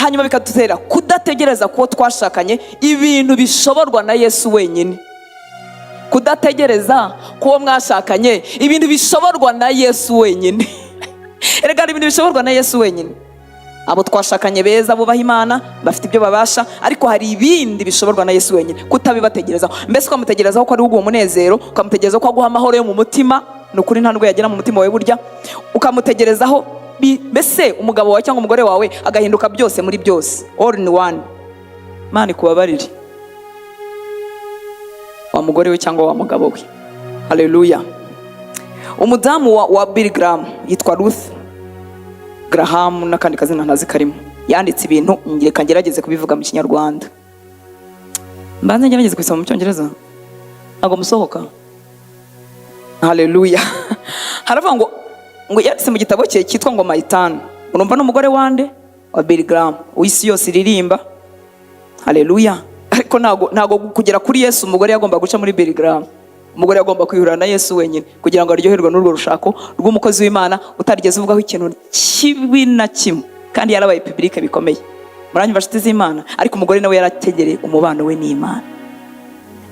Hanyuma bikadutera kudategereza kuwo twashakanye ibintu bishoborwa na Yesu wenyine. Kudategereza kuwo mwashakanye ibintu bishoborwa na Yesu wenyine. Erega hari ibintu bishoborwa na Yesu wenyine. Abo twashakanye beza, bubaha Imana, bafite ibyo babasha, ariko hari ibindi bishoborwa na Yesu wenyine. Kutabibategerezaho, mbese ukamutegerezaho ko ari uguha umunezero, ukamutegerezaho ko aguha amahoro yo mu mutima, ni ukuri nta nubwo yagera mu mutima wawe burya. Ukamutegerezaho mbese umugabo wawe cyangwa umugore wawe agahinduka byose muri byose, all in one. Imana ikubabarire, wa mugore we cyangwa wa mugabo we. Haleluya. Umudamu wa Bill Graham yitwa Ruth Graham, n'akandi kazina ntazi karimo, yanditse ibintu, reka ngerageze kubivuga mu Kinyarwanda. Mbanze ngerageze kubisoma mu Cyongereza, ntabwo musohoka. Haleluya. Haravuga ngo yanditse mu gitabo cye cyitwa ngo My Turn. Urumva n'umugore wande? Wa Bill Graham, w'isi yose iririmba. Haleluya. Ariko ntago kugera kuri Yesu umugore yagomba guca muri Bill Graham. Umugore yagomba kwihurira na Yesu wenyine kugira ngo aryoherwe n'urwo rushako rw'umukozi w'Imana utarigeze uvugaho ikintu kibi na kimwe, kandi yarabaye public bikomeye. Muranyumva, nshuti z'Imana? Ariko umugore nawe yarategereye umubano we n'Imana.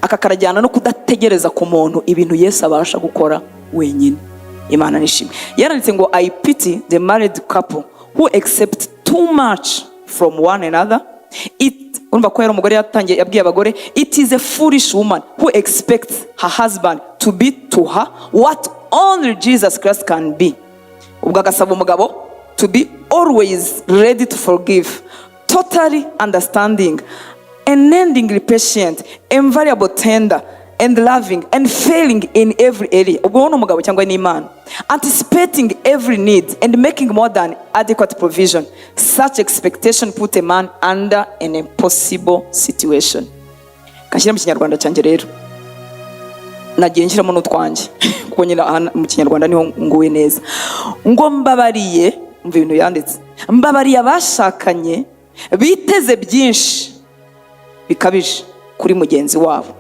Aka karajyana no kudategereza ku muntu ibintu Yesu abasha gukora wenyine. Imana nishimwe. Yaranditse ngo: "I pity the married couple who accept too much from one another." It, urumva ko yari umugore, yatangiye yabwiye abagore: "It is a foolish woman who expects her husband to be to her what only Jesus Christ can be." Ubwo agasaba umugabo to be always ready to forgive, totally understanding, unendingly patient, invariable, tender and loving, and failing in every area. Ubwo ni umugabo cyangwa ni Imana? Anticipating every need and making more than adequate provision. Such expectation put a man under an impossible situation. Kashyira mu Kinyarwanda cyanjye rero, nagiye nshyiramo n'utwanjye kuko nyine aha mu Kinyarwanda niho nguwe neza. Ngo mbabariye, umva ibintu yanditse: mbabariye abashakanye biteze byinshi bikabije kuri mugenzi wabo.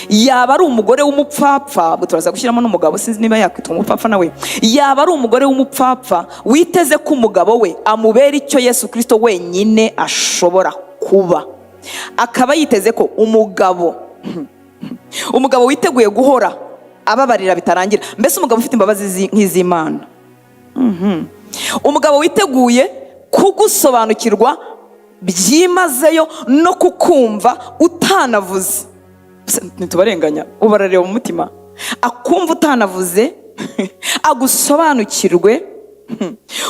Yaba ari umugore w'umupfapfa, ubwo turaza gushyiramo n'umugabo, sinzi niba yakwitwa umupfapfa nawe, yaba ari umugore w'umupfapfa witeze ko umugabo we amubera icyo Yesu Kirisito wenyine ashobora kuba, akaba yiteze ko umugabo witeguye guhora ababarira bitarangira, mbese umugabo ufite imbabazi nk'iz'Imana, umugabo witeguye kugusobanukirwa byimazeyo no kukumva utanavuze. Se, ntitubarenganya, ubu arareba mu mutima akumva utanavuze, agusobanukirwe.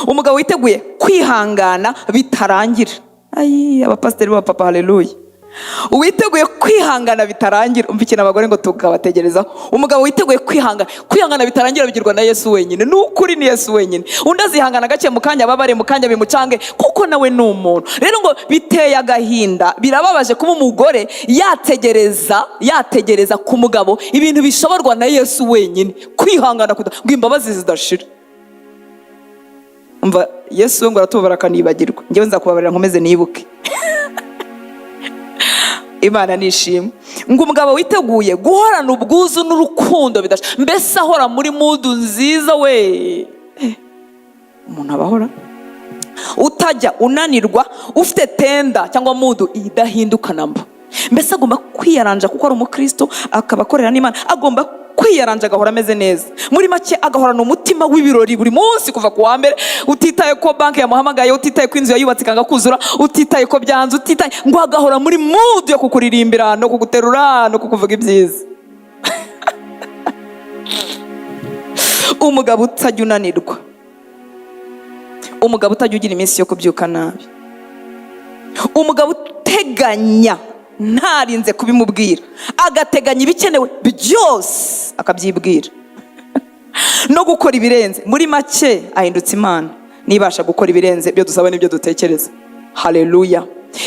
Umugabo witeguye kwihangana bitarangira. Ayi, abapasiteri b'abapapa, haleluya! Witeguye kwihangana bitarangira. Umva ikintu abagore ngo tukabategerezaho: umugabo witeguye kwihangana. Kwihangana bitarangira bigirwa na Yesu wenyine. Ni ukuri, ni Yesu wenyine. Undi azihangana gake, mu kanya ababare, mu kanya bimucange, kuko nawe ni umuntu. Rero ngo biteye agahinda, birababaje kuba umugore yategereza ku mugabo ibintu bishoborwa na Yesu wenyine, kwihangana ngo imbabazi zidashira. Umva, Yesu we ngo aratubabara akanibagirwa. Njyewe nzakubabarira nkomeze nibuke. Imana nishimwe. Ngo umugabo witeguye guhorana ubwuzu n'urukundo bidasha, mbese ahora muri mood nziza we. Umuntu aba ahora utajya unanirwa, ufite tender cyangwa mood idahinduka namba. Mbese agomba kwiyaranja kuko ari umukristo, akaba akorera n'Imana, agomba kwiyaranja agahora ameze neza. Muri make, agahorana umutima w'ibirori buri munsi kuva ku wa mbere, utitaye ko banki yamuhamagaye, utitaye ko inzu yayubatse ikanga kuzura, utitaye ko byanze, utitaye, ngo agahora muri mood yo kukuririmbira no kuguterura no kukuvuga ibyiza. Umugabo utajya unanirwa, umugabo utajya ugira iminsi yo kubyuka nabi, umugabo uteganya ntarinze kubimubwira, agateganya ibikenewe byose akabyibwira no gukora ibirenze. Muri make, ahindutse Imana nibasha gukora ibirenze ibyo dusaba n'ibyo dutekereza. Haleluya.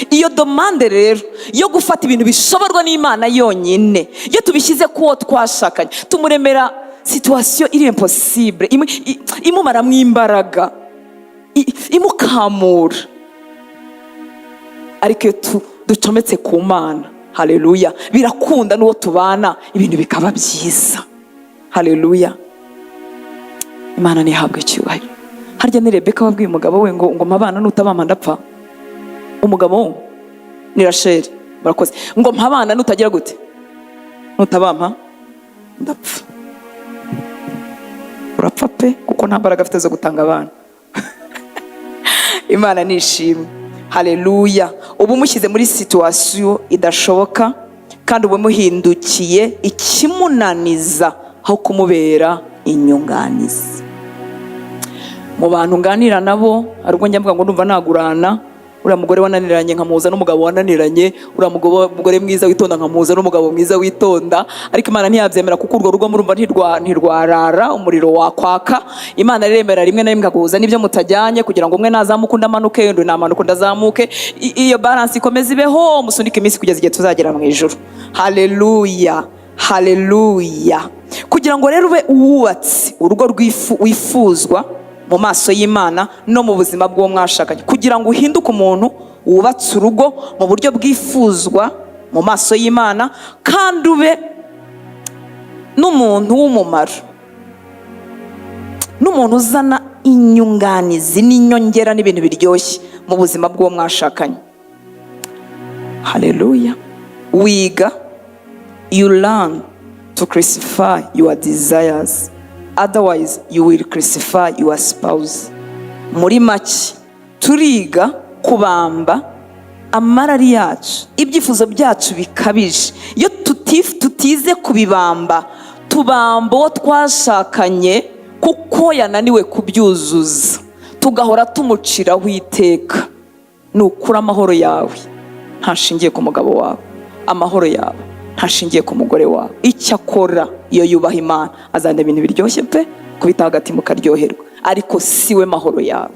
Iyo demande rero yo gufata ibintu bishoborwa n'Imana yonyine, iyo tubishyize ku wo twashakanye, tumuremera situation iri impossible, imumaramo imbaraga, imukamura. Ariko iyo ducometse ku Mana, haleluya, birakunda n'uwo tubana ibintu bikaba byiza. Haleluya. Imana ntihabwe icyubahiro. Harya ni Rebeka wabwiye umugabo we ngo mpa abana, nutabampa ndapfa? Umugabo ni Rasheli, murakoze. Ngo mpa abana, nutagira gute, nutabampa ndapfa. Urapfa pe, kuko nta mbaraga afite zo gutanga abana. Imana nishimwe, haleluya. Uba umushyize muri situation idashoboka, kandi uba umuhindukiye ikimunaniza aho kumubera inyunganizi. Mu bantu nganira nabo, hari ubwo njya mvuga ngo ndumva nagurana uriya mugore wananiranye nkamuhuza n'umugabo wananiranye, uriya mugore mwiza witonda nkamuhuza n'umugabo mwiza witonda. Ariko Imana ntiyabyemera, kuko urwo rugo murumva ntirwarara, umuriro wakwaka. Imana iremera rimwe na rimwe ikaguhuza n'ibyo mutajyanye, kugira ngo umwe nazamuke undi amanuke, undi namanuka undi azamuke. Iyo balance ikomeze ibeho, musunike iminsi kugeza igihe tuzagera mu ijuru. Haleluya, haleluya. Kugira ngo rero ube wubatse urugo wifuzwa mu maso y'Imana no mu buzima bw'uwo mwashakanye, kugira ngo uhinduke umuntu wubatse urugo mu buryo bwifuzwa mu maso y'Imana, kandi ube n'umuntu w'umumaro, n'umuntu uzana inyunganizi n'inyongera n'ibintu biryoshye mu buzima bw'uwo mwashakanye, haleluya, wiga, you learn to crucify your desires, otherwise you will crucify your spouse. Muri make, turiga kubamba amarari yacu, ibyifuzo byacu bikabije. Iyo tutize kubibamba, tubamba uwo twashakanye kuko yananiwe kubyuzuza, tugahora tumuciraho iteka. Ni ukuri, amahoro yawe ntashingiye ku mugabo wawe, amahoro yawe ntashingiye ku mugore wawe. Icyo akora, iyo yubaha Imana, azana ibintu biryoshye pe, kubita hagati mukaryoherwa, ariko si we mahoro yawe,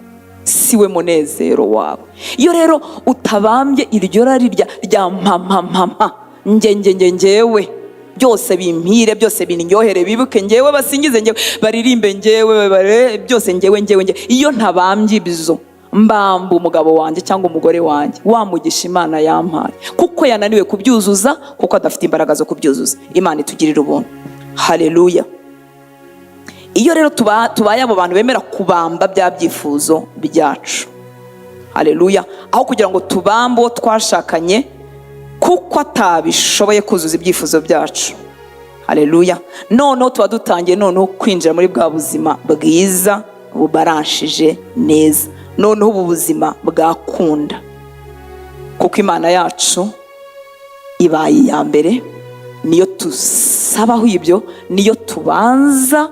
si we munezero wawe. Iyo rero utabambye iryo rari rya mpampampampa, nge nge nge ngewe, byose bimpire, byose bindyohere, bibuke ngewe, basingize ngewe, baririmbe ngewe, byose ngewe, ngewe, ngewe. Iyo ntabambye ibyo, mbamba umugabo wanjye cyangwa umugore wanjye, wamugisha Imana yampaye, kuko yananiwe kubyuzuza, kuko adafite imbaraga zo kubyuzuza. Imana itugirira ubuntu, haleluya. Iyo rero tubaye abo bantu bemera kubamba bya byifuzo byacu, haleluya, aho kugira ngo tubambe uwo twashakanye kuko atabishoboye kuzuza ibyifuzo byacu, haleluya, noneho tuba dutangiye noneho kwinjira muri bwa buzima bwiza bubaranshije neza. Noneho ubu buzima bwakunda, kuko Imana yacu ibaye iya mbere, niyo tusabaho ibyo, niyo tubanza,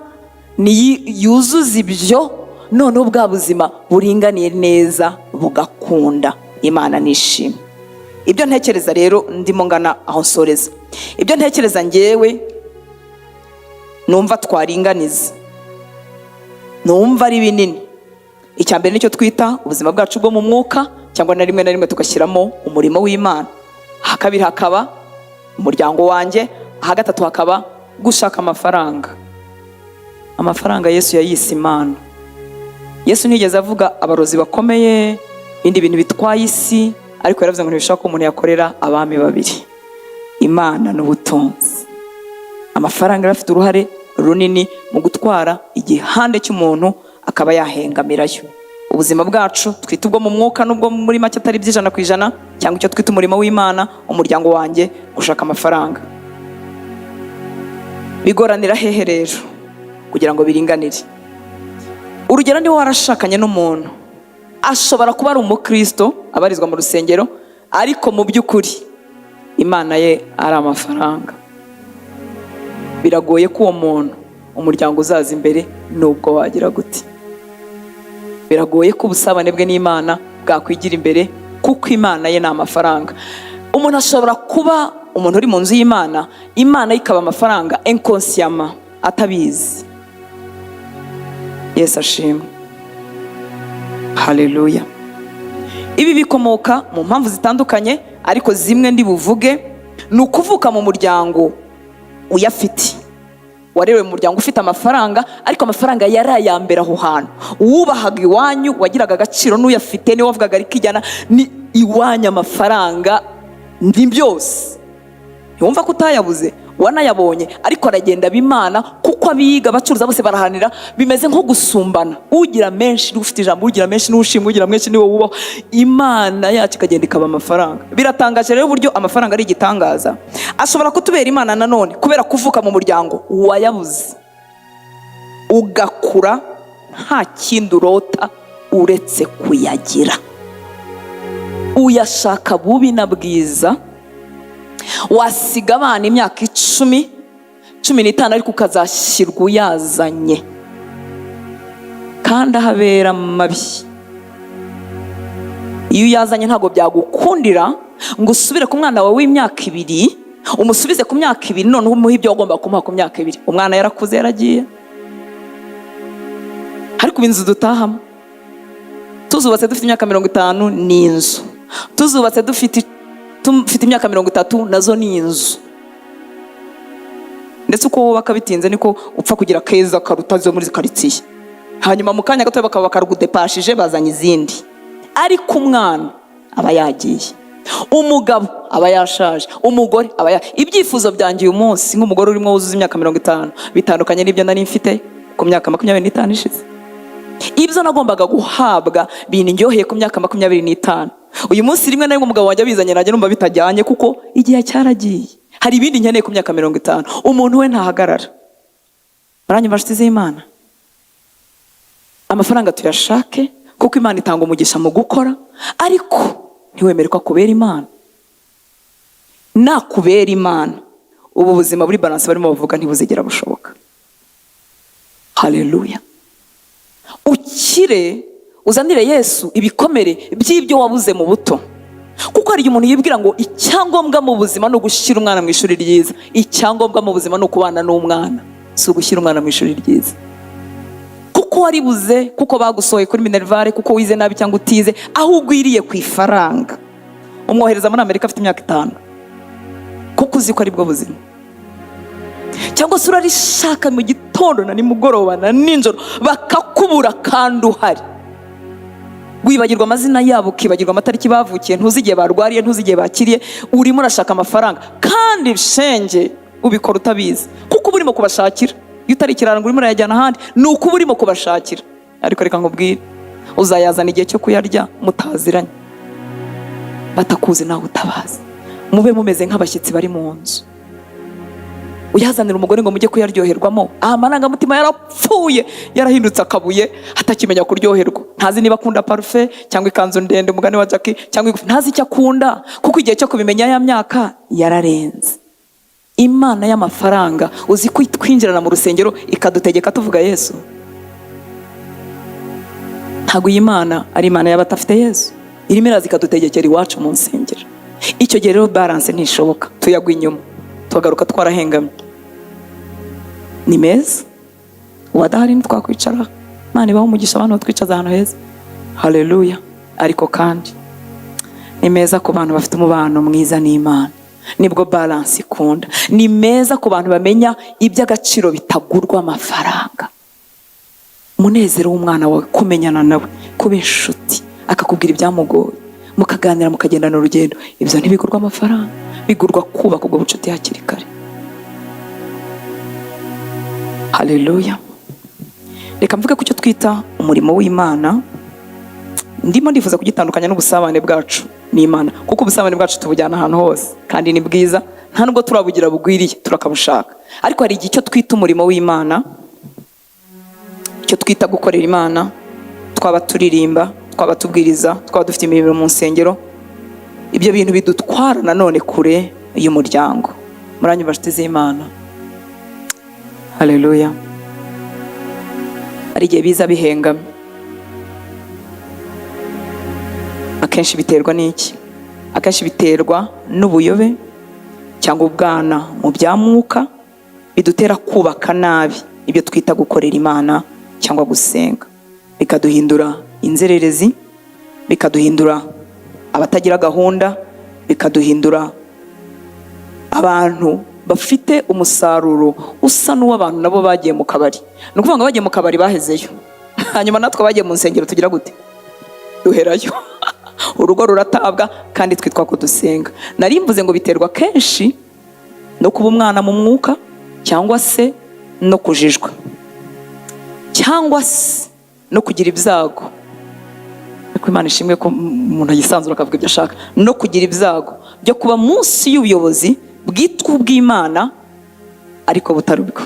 niyo yuzuza ibyo. Noneho bwa buzima buringaniye neza bugakunda. Imana nishimwe. Ibyo ntekereza rero, ndimo ngana aho nsoreza, ibyo ntekereza ngewe numva twaringaniza, numva ari binini, icya mbere nicyo twita ubuzima bwacu bwo mu mwuka, cyangwa na rimwe na rimwe tugashyiramo umurimo w'Imana. Aha kabiri hakaba umuryango wanjye. Aha gatatu hakaba gushaka amafaranga. Amafaranga Yesu yayise Imana. Yesu ntiyigeze avuga abarozi bakomeye, ibindi bintu bitwaye isi, ariko yaravuze ngo ntibishobora ko umuntu yakorera abami babiri, Imana n'ubutunzi. Amafaranga yari afite uruhare runini mu gutwara igihande cy'umuntu, akaba yahengamirayo. Ubuzima bwacu twita ubwo mu mwuka, n'ubwo muri make atari iby'100%, cyangwa icyo twita umurimo w'Imana, umuryango wanjye, gushaka amafaranga. Bigoranira hehe rero kugira ngo biringanire? Urugero, niba warashakanye n'umuntu, ashobora kuba ari umukristo abarizwa mu rusengero, ariko mu by'ukuri Imana ye ari amafaranga. Biragoye ko uwo muntu umuryango uzaza imbere, nubwo wagira gute. Biragoye ko ubusabane bwe n'Imana bwakwigira imbere, kuko Imana ye ni amafaranga. Umuntu ashobora kuba umuntu uri mu nzu y'Imana, Imana ye ikaba amafaranga, inconsciemment, atabizi. Yesu ashimwe, haleluya. Ibi bikomoka mu mpamvu zitandukanye, ariko zimwe ndi buvuge ni ukuvuka mu muryango uyafite. Warerewe mu muryango ufite amafaranga, ariko amafaranga yari aya mbere aho hantu. Uwubahaga iwanyu, wagiraga agaciro n'uyafite, niwe wavugaga ariko ijyana ni iwanyu. Amafaranga ni byose. Ntiwumva ko utayabuze, wanayabonye, ariko aragenda aba Imana, kuko abiga, abacuruza bose barahanira. Bimeze nko gusumbana: ugira menshi niwe ufite ijambo, ugira menshi niwe ushimwa, ugira menshi niwe wubaho. Imana yacu ikagenda ikaba amafaranga. Biratangaje rero uburyo amafaranga ari igitangaza, ashobora kutubera Imana. Nanone kubera kuvuka mu muryango wayabuze, ugakura nta kindi urota Uretse kuyagira, uyashaka bubi na bwiza. Wasiga abana imyaka 10, 15, ariko ukazashyirwa uyazanye, kandi aho abera mabi. Iyo uyazanye, ntabwo byagukundira ngo usubire ku mwana wawe w'imyaka 2, umusubize ku myaka 2, noneho umuhe ibyo wagomba kumuha ku myaka 2. Umwana yarakuze, yaragiye. Ariko ubu inzu dutahamo tuzubatse dufite imyaka 50 ni inzu, tuzubatse dufite imyaka 30 nazo ni inzu. Ndetse uko wubaka bitinze niko upfa kugira keza karuta zo muri karitsiye. Hanyuma mu kanya gato bakaba bakarugudepashije, bazanye izindi. Ariko umwana aba yagiye, umugabo aba yashaje, umugore aba ya ibyifuzo byanjye uyu munsi nk'umugore urimo wuzuza imyaka 50 bitandukanye n'ibyo nari mfite ku myaka 25 ishize. Ibyo nagombaga guhabwa bindyoheye ku myaka 25, uyu munsi rimwe na rimwe umugabo wanjye abizanye najya numva bitajyanye, kuko igihe cyaragiye, hari ibindi nkeneye ku myaka 50. Umuntu we ntahagarara. Baranyumva, nshuti z'Imana? Amafaranga tuyashake, kuko Imana itanga umugisha mu gukora, ariko ntiwemere ko akubera Imana. Nakubera Imana, ubu buzima buri balance barimo bavuga ntibuzigera bushoboka. Haleluya! Ukire, uzanire Yesu ibikomere by'ibyo wabuze mu buto, kuko hari igihe umuntu yibwira ngo icyangombwa mu buzima ni ugushyira umwana mu ishuri ryiza. Icyangombwa mu buzima ni ukubana n'umwana, si ugushyira umwana mu ishuri ryiza. Kuko waribuze, kuko bagusohoye kuri minerval, kuko wize nabi cyangwa utize aho ugwiriye ku ifaranga, umwohereza muri Amerika afite imyaka 5, kuko uzi ko aribwo buzima. Cyangwa se urarishaka mu gitondo na nimugoroba na nijoro, bakakubura kandi uhari. Wibagirwa amazina yabo, ukibagirwa amatariki bavukiye, ntuzi igihe barwariye, ntuzi igihe bakiriye. Urimo urashaka amafaranga, kandi shenge ubikora utabizi, kuko uba urimo kubashakira. Iyo utari ikirara ngo urimo urayajyana ahandi, ni uko uba urimo kubashakira. Ariko reka nkubwire, uzayazana igihe cyo kuyarya mutaziranye, batakuzi nawe utabazi. Mube mumeze nk'abashyitsi bari mu nzu. Uyazanira umugore ngo mujye kuyaryoherwamo, amarangamutima yarapfuye, yarahindutse akabuye, atakimenya kuryoherwa. Ntazi niba akunda parufe cyangwa ikanzu ndende, umugani wa Jackie, cyangwa igufi. Ntazi icyo akunda, kuko igihe cyo kubimenya ya myaka yararenze. Imana y'amafaranga, uzi ko itwinjirana mu rusengero ikadutegeka tuvuga Yesu? Ntabwo iyi Mana ari Imana y'abatafite Yesu. Irimo iraza ikadutegekera iwacu mu nsengero. Icyo gihe rero balance ntishoboka, tuyagwa inyuma, tuhagaruka twarahengamye. Ni meza, uwadahari ntitwakwicara. Imana ibaho umugisha abantu batwicaza ahantu heza. Haleluya! Ariko kandi ni meza ku bantu bafite umubano mwiza n'Imana, nibwo balance ikunda. Ni meza ku bantu bamenya iby'agaciro bitagurwa amafaranga. Umunezero w'umwana wawe, kumenyana nawe, kuba inshuti, akakubwira ibyamugoye, mukaganira, mukagendana urugendo, ibyo ntibigurwa amafaranga, bigurwa kubaka ubwo bucuti hakiri kare. Haleluya! Reka mvuge ku cyo twita umurimo w'Imana. Ndimo ndifuza kugitandukanya n'ubusabane bwacu n'Imana, kuko ubusabane bwacu tubujyana ahantu hose kandi ni bwiza, nta nubwo turabugira bugwiriye, turakabushaka. Ariko hari igihe icyo twita umurimo w'Imana, icyo twita gukorera Imana, twaba turirimba, twaba tubwiriza, twaba dufite imirimo mu nsengero, ibyo bintu bidutwara nanone kure y'umuryango. Muranyumva, nshuti z'Imana? Haleluya! Hari igihe biza bihengamye. Akenshi biterwa n'iki? Akenshi biterwa n'ubuyobe cyangwa ubwana mu bya mwuka, bidutera kubaka nabi ibyo twita gukorera Imana cyangwa gusenga, bikaduhindura inzererezi, bikaduhindura abatagira gahunda, bikaduhindura abantu bafite umusaruro usa n'uw'abantu nabo bagiye mu kabari. Ni ukuvuga ngo bagiye mu kabari bahezeyo, hanyuma natwe bagiye mu nsengero tugira gute? Duherayo, urugo ruratabwa kandi twitwa ko dusenga. Nari mvuze ngo biterwa kenshi no kuba umwana mu mwuka, cyangwa se no kujijwa, cyangwa se no kugira ibyago. Ariko Imana ishimwe ko umuntu yisanzura akavuga ibyo ashaka. No kugira ibyago byo kuba munsi y'ubuyobozi bwitwa ubw'Imana ariko butari bwo,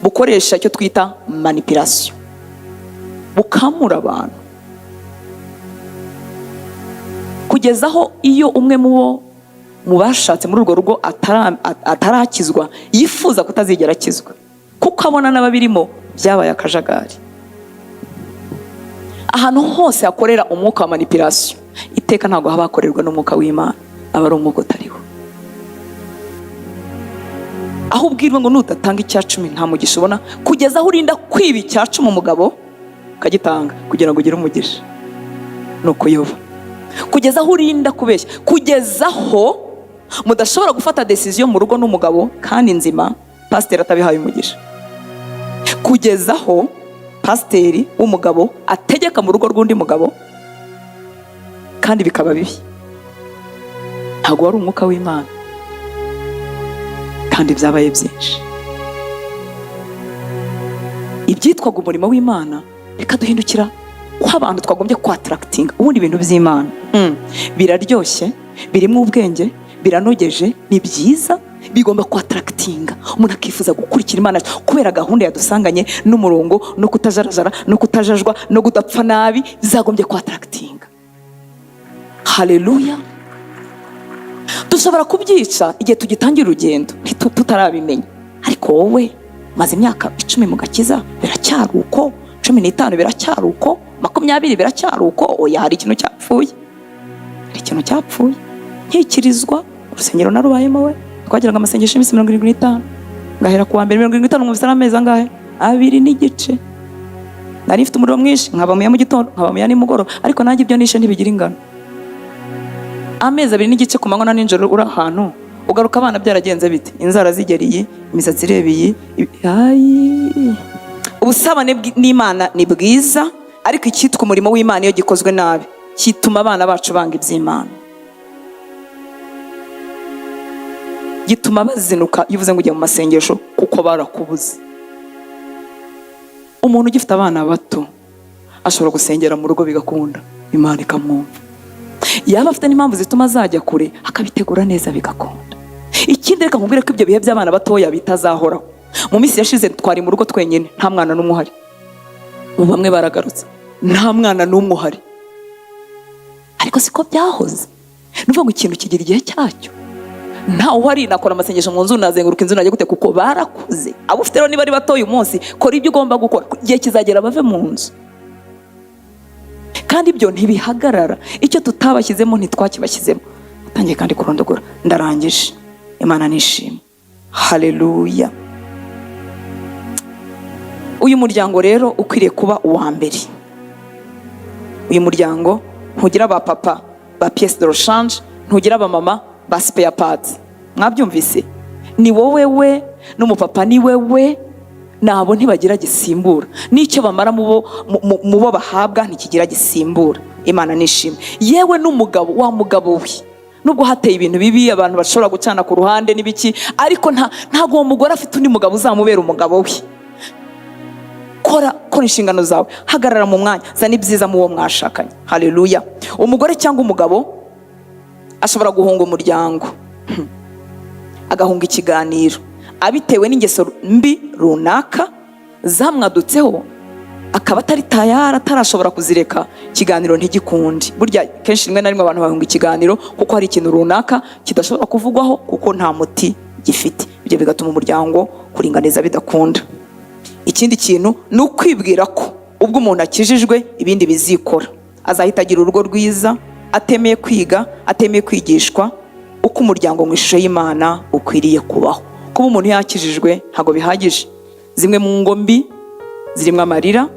bukoresha icyo twita manipulation. Bukamura abantu kugeza aho iyo umwe mu bo mu bashatse muri urwo rugo atarakizwa, yifuza kutazigera akizwa, kuko abona n'ababirimo byabaye akajagari. Ahantu hose hakorera umwuka wa manipulation, iteka ntabwo haba hakorerwa n'umwuka w'Imana, aba ari umwuka utariho. Aho ubwirwa ngo nudatanga 10% nta mugisha ubona, kugeza aho urinda kwiba 10% umugabo ukagitanga kugira ngo ugire umugisha, ni ukuyoba. Kugeza aho urinda kubeshya, kugeza aho mudashobora gufata decision mu rugo n'umugabo kandi nzima, pasiteri atabihaye umugisha, kugeza aho pasiteri w'umugabo ategeka mu rugo rw'undi mugabo kandi bikaba bibi, ntabwo wari umwuka w'Imana. Kandi byabaye byinshi. Ibyitwaga umurimo w'Imana bikaduhindukira ko abantu twagombye kwattractinga. Ubundi ibintu by'Imana biraryoshye, birimo ubwenge, biranogeje, ni byiza, bigomba kwattractinga umuntu akifuza gukurikira Imana kubera gahunda yadusanganye n'umurongo no kutajarajara no kutajajwa no kudapfa nabi. Bizagombye kwattractinga. Haleluya! Dushobora kubyica igihe tugitangira urugendo, tutarabimenya. Ariko wowe maze imyaka 10 mu gakiza, biracyari uko, 15 biracyari uko, 20 biracyari uko, oya, hari ikintu cyapfuye, hari ikintu cyapfuye. Nkikirizwa, urusengero narubayemo, we twagiraga amasengesho y'iminsi 75, ngahera ku wa mbere 75, mu ari amezi angahe? 2 n'igice. Nari mfite umuriro mwinshi, nkaba mu ya mu gitondo, nkaba mu ya nimugoroba, ariko nanjye ibyo nishe ntibigira ingano. Amezi 2 n'igice ku manywa na nijoro uri ahantu, ugaruka abana byaragenze bite? Inzara zigera iyi, imisatsi ireba iyi, ayi. Ubusabane n'Imana ni bwiza, ariko icyitwa umurimo w'Imana iyo gikozwe nabi kituma abana bacu banga iby'Imana, gituma bazinuka iyo uvuze ngo ugiye mu masengesho, kuko barakubuze. Umuntu ugifite abana bato ashobora gusengera mu rugo bigakunda, Imana ikamwumva. Yaba afite n'impamvu zituma azajya kure, akabitegura neza bigakunda. Ikindi, reka nkubwire ko ibyo bihe by'abana batoya bitazahoraho. Mu minsi yashize twari mu rugo twenyine, nta mwana n'umwe uhari. Ubu bamwe baragarutse, nta mwana n'umwe uhari, ariko siko byahoze. Ni ukuvuga ngo ikintu kigira igihe cyacyo. Ntawe uhari, nakora amasengesho mu nzu, nazenguruka inzu, najya gute, kuko barakuze. Abo ufite rero niba ari batoya uyu munsi, kora ibyo ugomba gukora, igihe kizagera bave mu nzu. Kandi ibyo ntibihagarara, icyo tutabashyizemo ntitwakibashyizemo. Atangiye kandi kurondogora, ndarangije. Imana nishimwe, haleluya! Uyu muryango rero ukwiriye kuba uwa mbere. Uyu muryango ntugira ba papa ba pièce de rechange, ntugira aba mama ba spare parts. Mwabyumvise? Ni wowe we n'umupapa, ni wewe nabo, ntibagira gisimbura, n'icyo bamara mu bo bahabwa ntikigira gisimbura. Imana nishimwe. Yewe n'umugabo, wa mugabo we, nubwo hateye ibintu bibi, abantu bashobora gucana ku ruhande n'ibiki, ariko ntabwo uwo mugore afite undi mugabo uzamubera umugabo we. Kora, kora inshingano zawe, hagarara mu mwanya, zana ibyiza mu wo mwashakanye. Haleluya! Umugore cyangwa umugabo ashobora guhunga umuryango, agahunga ikiganiro, abitewe n'ingeso mbi runaka zamwadutseho, akaba atari tayari, atarashobora kuzireka, ikiganiro ntigikunde. Burya kenshi, rimwe na rimwe, abantu bahunga ikiganiro kuko hari ikintu runaka kidashobora kuvugwaho, kuko nta muti gifite. Ibyo bigatuma umuryango kuringaniza bidakunda. Ikindi kintu ni ukwibwira ko ubwo umuntu akijijwe ibindi bizikora, azahita agira urugo rwiza, atemeye kwiga, atemeye kwigishwa uko umuryango mu ishusho y'Imana ukwiriye kubaho. Kuba umuntu yakijijwe ntabwo bihagije. Zimwe mu ngo mbi zirimo amarira.